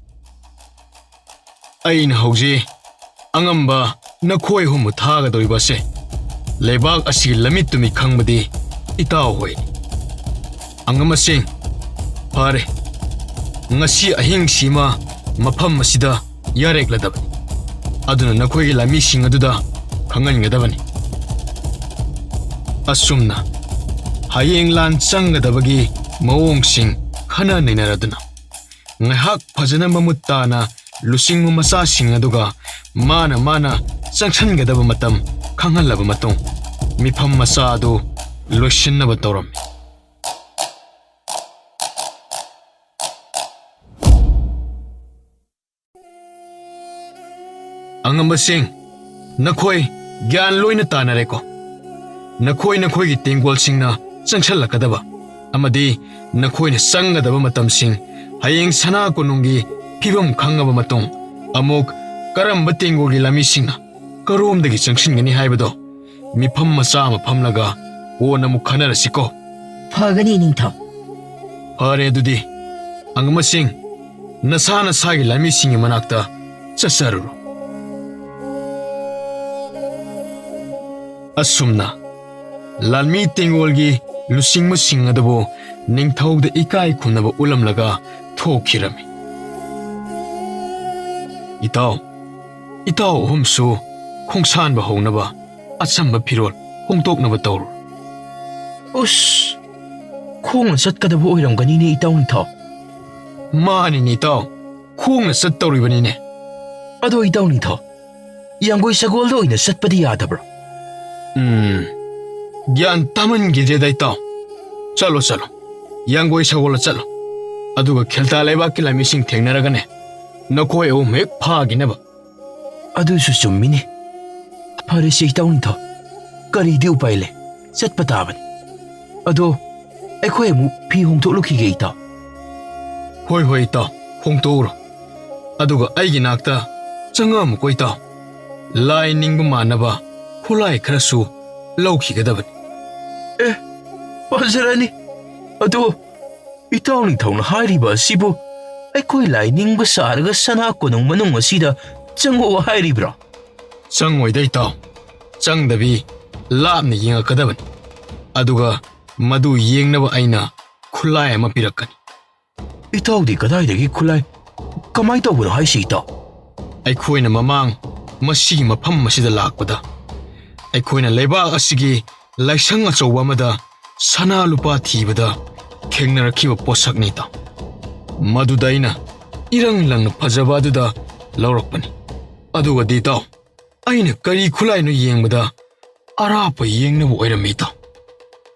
ꯑꯩꯅ ꯍꯧꯖꯤꯛ ꯑꯉꯝꯕ ꯅꯈꯣꯏ ꯑꯍꯨꯝꯕꯨ ꯊꯥꯒꯗꯧꯔꯤꯕ ꯑꯁꯦ ꯂꯩꯕꯥꯛ ꯑꯁꯤꯒꯤ ꯂꯝꯃꯤꯠ ꯇꯨꯃꯤꯠ ꯈꯪꯕꯗꯤ ꯏꯇꯥꯎ ꯍꯣꯏꯅꯤ꯫ ꯑꯉꯝꯕꯁꯤꯡ, ꯐꯔꯦ, ꯉꯁꯤ ꯑꯍꯤꯡꯁꯤꯃ ꯃꯐꯝ ꯑꯁꯤꯗ ꯌꯥꯔꯦꯛꯂꯗꯕꯅꯤ꯫ ꯑꯗꯨꯅ ꯅꯈꯣꯏꯒꯤ ꯂꯥꯟꯃꯤꯁꯤꯡ ꯑꯗꯨꯗ ꯈꯪꯍꯟꯒꯗꯕꯅꯤ꯫ ꯑꯁꯨꯝꯅ ꯍꯌꯦꯡ ꯂꯥꯟ ꯆꯪꯒꯗꯕꯒꯤ ꯃꯑꯣꯡꯁꯤꯡ ꯈꯟꯅ ꯅꯩꯅꯔꯗꯨꯅ ꯉꯥꯏꯍꯥꯛ ꯐꯖꯅ ꯃꯃꯨꯠ ꯇꯥꯅ ꯂꯨꯆꯤꯡꯕ ꯃꯆꯥꯁꯤꯡ ꯑꯗꯨꯒ ꯃꯥꯅ ꯃꯥꯅ ꯆꯪꯁꯤꯟꯒꯗꯕ ꯃꯇꯝ ꯈꯪꯍꯜꯂꯕ ꯃꯇꯨꯡ ꯃꯤꯐꯝ ꯃꯆꯥ ꯑꯗꯨ ꯂꯣꯏꯁꯤꯟꯅꯕ ꯇꯧꯔꯝꯃꯤ꯫ ꯑꯉꯝꯕꯁꯤꯡ, ꯅꯈꯣꯏ ꯒ꯭ꯌꯥꯟ ꯂꯣꯏꯅ ꯇꯥꯅꯔꯦꯀꯣ? ꯅꯈꯣꯏ ꯅꯈꯣꯏꯒꯤ ꯇꯦꯡꯒꯣꯜꯁꯤꯡꯅ ꯆꯪꯁꯜꯂꯛꯀꯗꯕ ꯑꯃꯗꯤ ꯅꯈꯣꯏꯅ ꯆꯪꯒꯗꯕ ꯃꯇꯝꯁꯤꯡ ꯍꯌꯦꯡ ꯁꯅꯥ ꯀꯣꯅꯨꯡꯒꯤ ꯐꯤꯕꯝ ꯈꯪꯉꯕ ꯃꯇꯨꯡ ꯑꯃꯨꯛ ꯀꯔꯝꯕ ꯇꯦꯡꯒꯣꯜꯒꯤ ꯂꯥꯟꯃꯤꯁꯤꯡꯅ ꯀꯔꯣꯝꯗꯒꯤ ꯆꯪꯁꯤꯟꯒꯅꯤ ꯍꯥꯏꯕꯗꯣ ꯃꯤꯐꯝ ꯃꯆꯥ ꯑꯃ ꯐꯝꯂꯒ ꯀꯣꯟꯅ ꯑꯃꯨꯛ ꯈꯟꯅꯔꯁꯤꯀꯣ꯫ ꯐꯒꯅꯤ, ꯅꯤꯡꯊꯧ꯫ ꯐꯔꯦ, ꯑꯗꯨꯗꯤ ꯑꯉꯝꯕꯁꯤꯡ, ꯅꯁꯥ ꯅꯁꯥꯒꯤ ꯂꯥꯟꯃꯤꯁꯤꯡꯒꯤ ꯃꯅꯥꯛꯇ ꯆꯠꯆꯔꯨꯔꯣ꯫ ꯑꯁꯨꯝꯅ ꯂꯥꯟꯃꯤ ꯇꯦꯡꯒꯣꯜꯒꯤ ꯂꯨꯆꯤꯡꯕꯁꯤꯡ ꯑꯗꯨꯕꯨ ꯅꯤꯡꯊꯧꯗ ꯏꯀꯥꯏ ꯈꯨꯝꯅꯕ ꯎꯠꯂꯝꯂꯒ ꯊꯣꯛꯈꯤꯔꯝꯃꯤ꯫ ꯏꯇꯥꯎ, ꯏꯇꯥꯎ ꯑꯍꯨꯝꯁꯨ ꯈꯣꯡꯁꯥꯟꯕ ꯍꯧꯅꯕ ꯑꯆꯝꯕ ꯐꯤꯔꯣꯜ ꯍꯣꯡꯗꯣꯛꯅꯕ ꯇꯧꯔꯣ꯫ ꯎꯁ, ꯈꯣꯡꯅ ꯆꯠꯀꯗꯕ ꯑꯣꯏꯔꯝꯒꯅꯤꯅꯦ, ꯏꯇꯥꯎ ꯅꯤꯡꯊꯧ꯫ ꯃꯥꯅꯤꯅꯦ ꯏꯇꯥꯎ, ꯈꯣꯡꯅ ꯆꯠꯇꯧꯔꯤꯕꯅꯤꯅꯦ꯫ ꯑꯗꯣ ꯏꯇꯥꯎ ꯅꯤꯡꯊꯧ, ꯌꯥꯡꯒꯣꯏ ꯁꯒꯣꯜꯗ ꯑꯣꯏꯅ ꯆꯠꯄꯗꯤ ꯌꯥꯗꯕ꯭ꯔꯣ? ꯎꯝ, ꯒ꯭ꯌꯥꯟ ꯇꯥꯃꯟꯈꯤꯗ꯭ꯔꯦꯗ ꯏꯇꯥꯎ꯫ ꯆꯠꯂꯣ, ꯆꯠꯂꯣ, ꯌꯥꯡꯒꯣꯏ ꯁꯒꯣꯜꯗ ꯆꯠꯂꯣ꯫ ꯑꯗꯨꯒ ꯈꯦꯜꯇꯥ ꯂꯩꯕꯥꯛꯀꯤ ꯂꯥꯟꯃꯤꯁꯤꯡ ꯊꯦꯡꯅꯔꯒꯅꯦ, ꯅꯈꯣꯏ ꯑꯍꯨꯝ ꯍꯦꯛ ꯐꯥꯈꯤꯅꯕ꯫ ꯑꯗꯨꯁꯨ ꯆꯨꯝꯃꯤꯅꯦ꯫ ꯐꯔꯦꯁꯦ ꯏꯇꯥꯎ ꯅꯤꯡꯊꯧ, ꯀꯔꯤꯗꯤ ꯎꯄꯥꯏ ꯂꯩ, ꯆꯠꯄ ꯇꯥꯕꯅꯤ꯫ ꯑꯗꯣ ꯑꯩꯈꯣꯏ ꯑꯃꯨꯛ ꯐꯤ ꯍꯣꯡꯗꯣꯛꯂꯨꯈꯤꯒꯦ ꯏꯇꯥꯎ꯫ ꯍꯣꯏ, ꯍꯣꯏ ꯏꯇꯥꯎ, ꯍꯣꯡꯗꯣꯛꯎꯔꯣ꯫ ꯑꯗꯨꯒ ꯑꯩꯒꯤ ꯅꯥꯛꯇ ꯆꯪꯉꯛꯑꯝꯃꯨꯀꯣ ꯏꯇꯥꯎ꯫ ꯂꯥꯏ ꯅꯤꯡꯕ ꯃꯥꯟꯅꯕ ꯈꯨꯠꯂꯥꯏ ꯈꯔꯁꯨ ꯂꯧꯈꯤꯒꯗꯕꯅꯤ꯫ ꯑꯦ, ꯐꯖꯔꯅꯤ꯫ ꯑꯗꯣ ꯏꯇꯥꯎ ꯅꯤꯡꯊꯧꯅ ꯍꯥꯏꯔꯤꯕ ꯑꯁꯤꯕꯨ ꯑꯩꯈꯣꯏ ꯂꯥꯏ ꯅꯤꯡꯕ ꯁꯥꯔꯒ ꯁꯅꯥ ꯀꯣꯅꯨꯡ ꯃꯅꯨꯡ ꯑꯁꯤꯗ ꯆꯪꯉꯛꯑꯣ ꯍꯥꯏꯔꯤꯕ꯭ꯔꯥ? ꯆꯪꯉꯣꯏꯗ ꯏꯇꯥꯎ꯫ ꯆꯪꯗꯕꯤ ꯂꯥꯞꯅ ꯌꯦꯡꯉꯛꯀꯗꯕꯅꯤ꯫ ꯑꯗꯨꯒ ꯃꯗꯨ ꯌꯦꯡꯅꯕ ꯑꯩꯅ ꯈꯨꯠꯂꯥꯏ ꯑꯃ ꯄꯤꯔꯛꯀꯅꯤ꯫ ꯏꯇꯥꯎꯗꯤ ꯀꯗꯥꯏꯗꯒꯤ ꯈꯨꯠꯂꯥꯏ? ꯀꯃꯥꯏ ꯇꯧꯕꯅꯣ ꯍꯥꯏꯁꯤ ꯏꯇꯥꯎ? ꯑꯩꯈꯣꯏꯅ ꯃꯃꯥꯡ ꯃꯁꯤꯒꯤ ꯃꯐꯝ ꯑꯁꯤꯗ ꯂꯥꯛꯄꯗ ꯑꯩꯈꯣꯏꯅ ꯂꯩꯕꯥꯛ ꯑꯁꯤꯒꯤ ꯂꯥꯏꯁꯪ ꯑꯆꯧꯕ ꯑꯃꯗ ꯁꯅꯥ ꯂꯨꯄꯥ ꯊꯤꯕꯗ ꯊꯦꯡꯅꯔꯛꯈꯤꯕ ꯄꯣꯠꯁꯛꯅꯤ ꯏꯇꯥꯎ꯫ ꯃꯗꯨꯗ ꯑꯩꯅ ꯏꯔꯪ ꯂꯪꯅ ꯐꯖꯕ ꯑꯗꯨꯗ ꯂꯧꯔꯛꯄꯅꯤ꯫ ꯑꯗꯨꯒꯗꯤ ꯏꯇꯥꯎ, ꯑꯩꯅ ꯀꯔꯤ ꯈꯨꯠꯂꯥꯏꯅꯣ ꯌꯦꯡꯕꯗ ꯑꯔꯥꯞꯄ ꯌꯦꯡꯅꯕ ꯑꯣꯏꯔꯝꯃꯤ ꯏꯇꯥꯎ꯫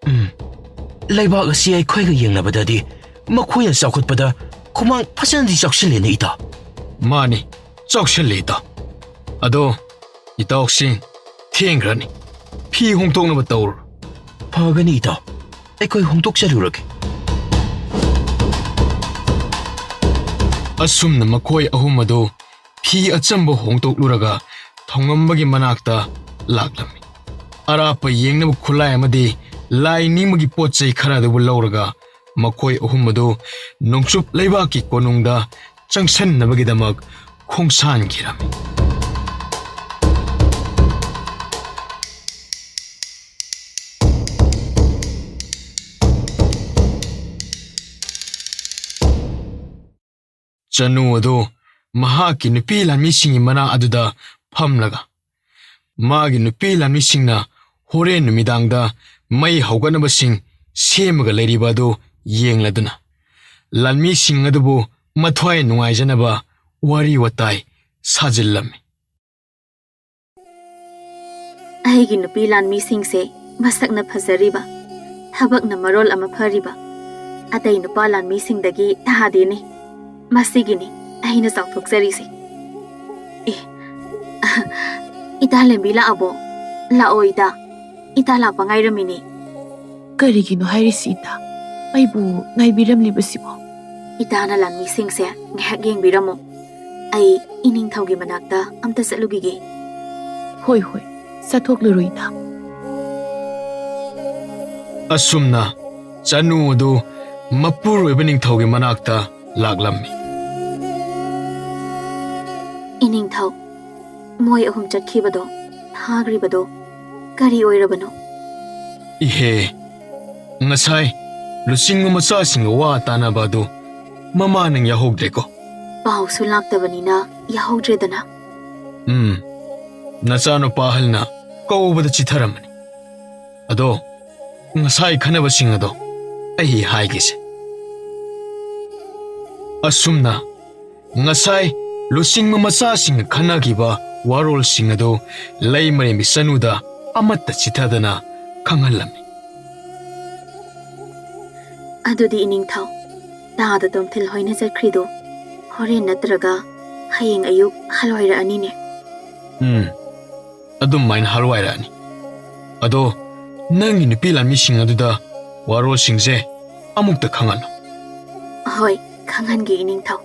ꯎꯝ, ꯂꯩꯕꯥꯛ ꯑꯁꯤ ꯑꯩꯈꯣꯏꯒ ꯌꯦꯡꯅꯕꯗꯗꯤ ꯃꯈꯣꯏꯅ ꯆꯥꯎꯈꯠꯄꯗ ꯈꯨꯃꯥꯡ ꯐꯖꯅꯗꯤ ꯆꯥꯎꯁꯤꯜꯂꯦꯅꯦ ꯏꯇꯥꯎ꯫ ꯃꯥꯅꯤ, ꯆꯥꯎꯁꯤꯜꯂꯦ ꯏꯇꯥꯎ꯫ ꯑꯗꯣ ꯏꯇꯥꯎꯁꯤꯡ, ꯊꯦꯡꯈ꯭ꯔꯅꯤ꯫ ꯐꯤ ꯍꯣꯡꯗꯣꯛꯅꯕ ꯇꯧꯔꯣ꯫ ꯐꯒꯅꯤ ꯏꯇꯥꯎ, ꯑꯩꯈꯣꯏ ꯍꯣꯡꯗꯣꯛꯆꯔꯨꯔꯒꯦ꯫ ꯑꯁꯨꯝꯅ ꯃꯈꯣꯏ ꯑꯍꯨꯝ ꯑꯗꯨ ꯐꯤ ꯑꯆꯝꯕ ꯍꯣꯡꯗꯣꯛꯂꯨꯔꯒ ꯊꯣꯡꯉꯝꯕꯒꯤ ꯃꯅꯥꯛꯇ ꯂꯥꯛꯂꯝꯃꯤ꯫ ꯑꯔꯥꯞꯄ ꯌꯦꯡꯅꯕ ꯈꯨꯠꯂꯥꯏ ꯑꯃꯗꯤ ꯂꯥꯏ ꯅꯤꯡꯕꯒꯤ ꯄꯣꯠ ꯆꯩ ꯈꯔ ꯑꯗꯨꯕꯨ ꯂꯧꯔꯒ ꯃꯈꯣꯏ ꯑꯍꯨꯝ ꯑꯗꯨ ꯅꯣꯡꯆꯨꯞ ꯂꯩꯕꯥꯛꯀꯤ ꯀꯣꯅꯨꯡꯗ ꯆꯪꯁꯟꯅꯕꯒꯤꯗꯃꯛ ꯈꯣꯡꯁꯥꯟꯈꯤꯔꯝꯃꯤ꯫ ꯆꯅꯨ ꯑꯗꯨ ꯃꯍꯥꯛꯀꯤ ꯅꯨꯄꯤ ꯂꯥꯟꯃꯤꯁꯤꯡꯒꯤ ꯃꯅꯥꯛ ꯑꯗꯨꯗ ꯐꯝꯂꯒ ꯃꯥꯒꯤ ꯅꯨꯄꯤ ꯂꯥꯟꯃꯤꯁꯤꯡꯅ ꯍꯣꯔꯦꯟ ꯅꯨꯃꯤꯗꯥꯡꯗ ꯃꯩ ꯍꯧꯒꯠꯅꯕꯁꯤꯡ ꯁꯦꯝꯃꯒ ꯂꯩꯔꯤꯕ ꯑꯗꯨ ꯌꯦꯡꯂꯗꯨꯅ ꯂꯥꯟꯃꯤꯁꯤꯡ ꯑꯗꯨꯕꯨ ꯃꯊ꯭ꯋꯥꯏ ꯅꯨꯡꯉꯥꯏꯖꯅꯕ ꯋꯥꯔꯤ ꯋꯥꯇꯥꯏ ꯁꯥꯖꯤꯜꯂꯝꯃꯤ꯫ ꯑꯩꯒꯤ ꯅꯨꯄꯤ ꯂꯥꯟꯃꯤꯁꯤꯡꯁꯦ ꯃꯁꯛꯅ ꯐꯖꯔꯤꯕ, ꯊꯕꯛꯅ ꯃꯔꯣꯜ ꯑꯃ ꯐꯔꯤꯕ, ꯑꯇꯩ ꯅꯨꯄꯥ ꯂꯥꯟꯃꯤꯁꯤꯡꯗꯒꯤ ꯊꯥꯗꯦꯅꯦ꯫ ꯃꯁꯤꯒꯤꯅꯤ ꯑꯩꯅ ꯆꯥꯎꯊꯣꯛꯆꯔꯤꯁꯦ꯫ ꯑꯦ, ꯏꯇꯥ ꯂꯦꯝꯕꯤ ꯂꯥꯛꯑꯕꯣ? ꯂꯥꯛꯑꯣ ꯏꯇꯥ, ꯏꯇꯥ ꯂꯥꯛꯄ ꯉꯥꯏꯔꯝꯃꯤꯅꯦ꯫ ꯀꯔꯤꯒꯤꯅꯣ ꯍꯥꯏꯔꯤꯁꯤ ꯏꯇꯥ? ꯑꯩꯕꯨ ꯉꯥꯏꯕꯤꯔꯝꯂꯤꯕꯁꯤꯕꯣ? ꯏꯇꯥꯅ ꯂꯥꯟꯃꯤꯁꯤꯡꯁꯦ ꯉꯥꯏꯍꯥꯛ ꯌꯦꯡꯕꯤꯔꯝꯃꯣ꯫ ꯑꯩ ꯏꯅꯤꯡꯊꯧꯒꯤ ꯃꯅꯥꯛꯇ ꯑꯝꯇ ꯆꯠꯂꯨꯈꯤꯒꯦ꯫ ꯍꯣꯏ, ꯍꯣꯏ, ꯆꯠꯊꯣꯛꯂꯨꯔꯣ ꯏꯇꯥ꯫ ꯑꯁꯨꯝꯅ ꯆꯅꯨ ꯑꯗꯨ ꯃꯄꯨꯔꯣꯏꯕ ꯅꯤꯡꯊꯧꯒꯤ ꯃꯅꯥꯛꯇ ꯂꯥꯛꯂꯝꯃꯤ꯫ ꯏꯅꯤꯡꯊꯧ, ꯃꯣꯏ ꯑꯍꯨꯝ ꯆꯠꯈꯤꯕꯗꯣ, ꯊꯥꯈ꯭ꯔꯤꯕꯗꯣ ꯀꯔꯤ ꯑꯣꯏꯔꯕꯅꯣ? ꯏꯍꯦ, ꯉꯁꯥꯏ ꯂꯨꯆꯤꯡꯕ ꯃꯆꯥꯁꯤꯡꯒ ꯋꯥ ꯇꯥꯅꯕ ꯑꯗꯨ ꯃꯃꯥ ꯅꯪ ꯌꯥꯍꯧꯗ꯭ꯔꯦꯀꯣ? ꯄꯥꯎꯁꯨ ꯂꯥꯛꯇꯕꯅꯤꯅ ꯌꯥꯍꯧꯗ꯭ꯔꯦꯗꯅ꯫ ꯎꯝ, ꯅꯆꯥꯅꯨꯄꯥ ꯑꯍꯜꯅ ꯀꯧꯕꯗ ꯆꯤꯊꯔꯝꯃꯅꯤ꯫ ꯑꯗꯣ ꯉꯁꯥꯏ ꯈꯟꯅꯕꯁꯤꯡ ꯑꯗꯣ ꯑꯩ ꯍꯥꯏꯒꯦꯁꯦ꯫ ꯑꯁꯨꯝꯅ ꯉꯁꯥꯏ ꯂꯨꯆꯤꯡꯕ ꯃꯆꯥꯁꯤꯡꯅ ꯈꯟꯅꯈꯤꯕ ꯋꯥꯔꯣꯜꯁꯤꯡ ꯑꯗꯨ ꯂꯩꯃꯔꯦꯝꯕꯤ ꯆꯅꯨꯗ ꯑꯃꯠꯇ ꯆꯤꯊꯗꯅ ꯈꯪꯍꯜꯂꯝꯃꯤ꯫ ꯑꯗꯨꯗꯤ ꯏꯅꯤꯡꯊꯧ, ꯇꯥꯗ ꯇꯣꯝꯊꯤꯜ ꯍꯣꯏꯅ ꯆꯠꯈ꯭ꯔꯤꯗꯣ ꯍꯣꯔꯦꯟ ꯅꯠꯇ꯭ꯔꯒ ꯍꯌꯦꯡ ꯑꯌꯨꯛ ꯍꯜꯂꯣꯏꯔꯛꯑꯅꯤꯅꯦ꯫ ꯎꯝ, ꯑꯗꯨꯃꯥꯏꯅ ꯍꯜꯋꯥꯏꯔꯛꯑꯅꯤ꯫ ꯑꯗꯣ ꯅꯪꯒꯤ ꯅꯨꯄꯤ ꯂꯥꯟꯃꯤꯁꯤꯡ ꯑꯗꯨꯗ ꯋꯥꯔꯣꯜꯁꯤꯡꯁꯦ ꯑꯃꯨꯛꯇ ꯈꯪꯍꯜꯂꯣ꯫ ꯍꯣꯏ, ꯈꯪꯍꯟꯒꯦ ꯏꯅꯤꯡꯊꯧ꯫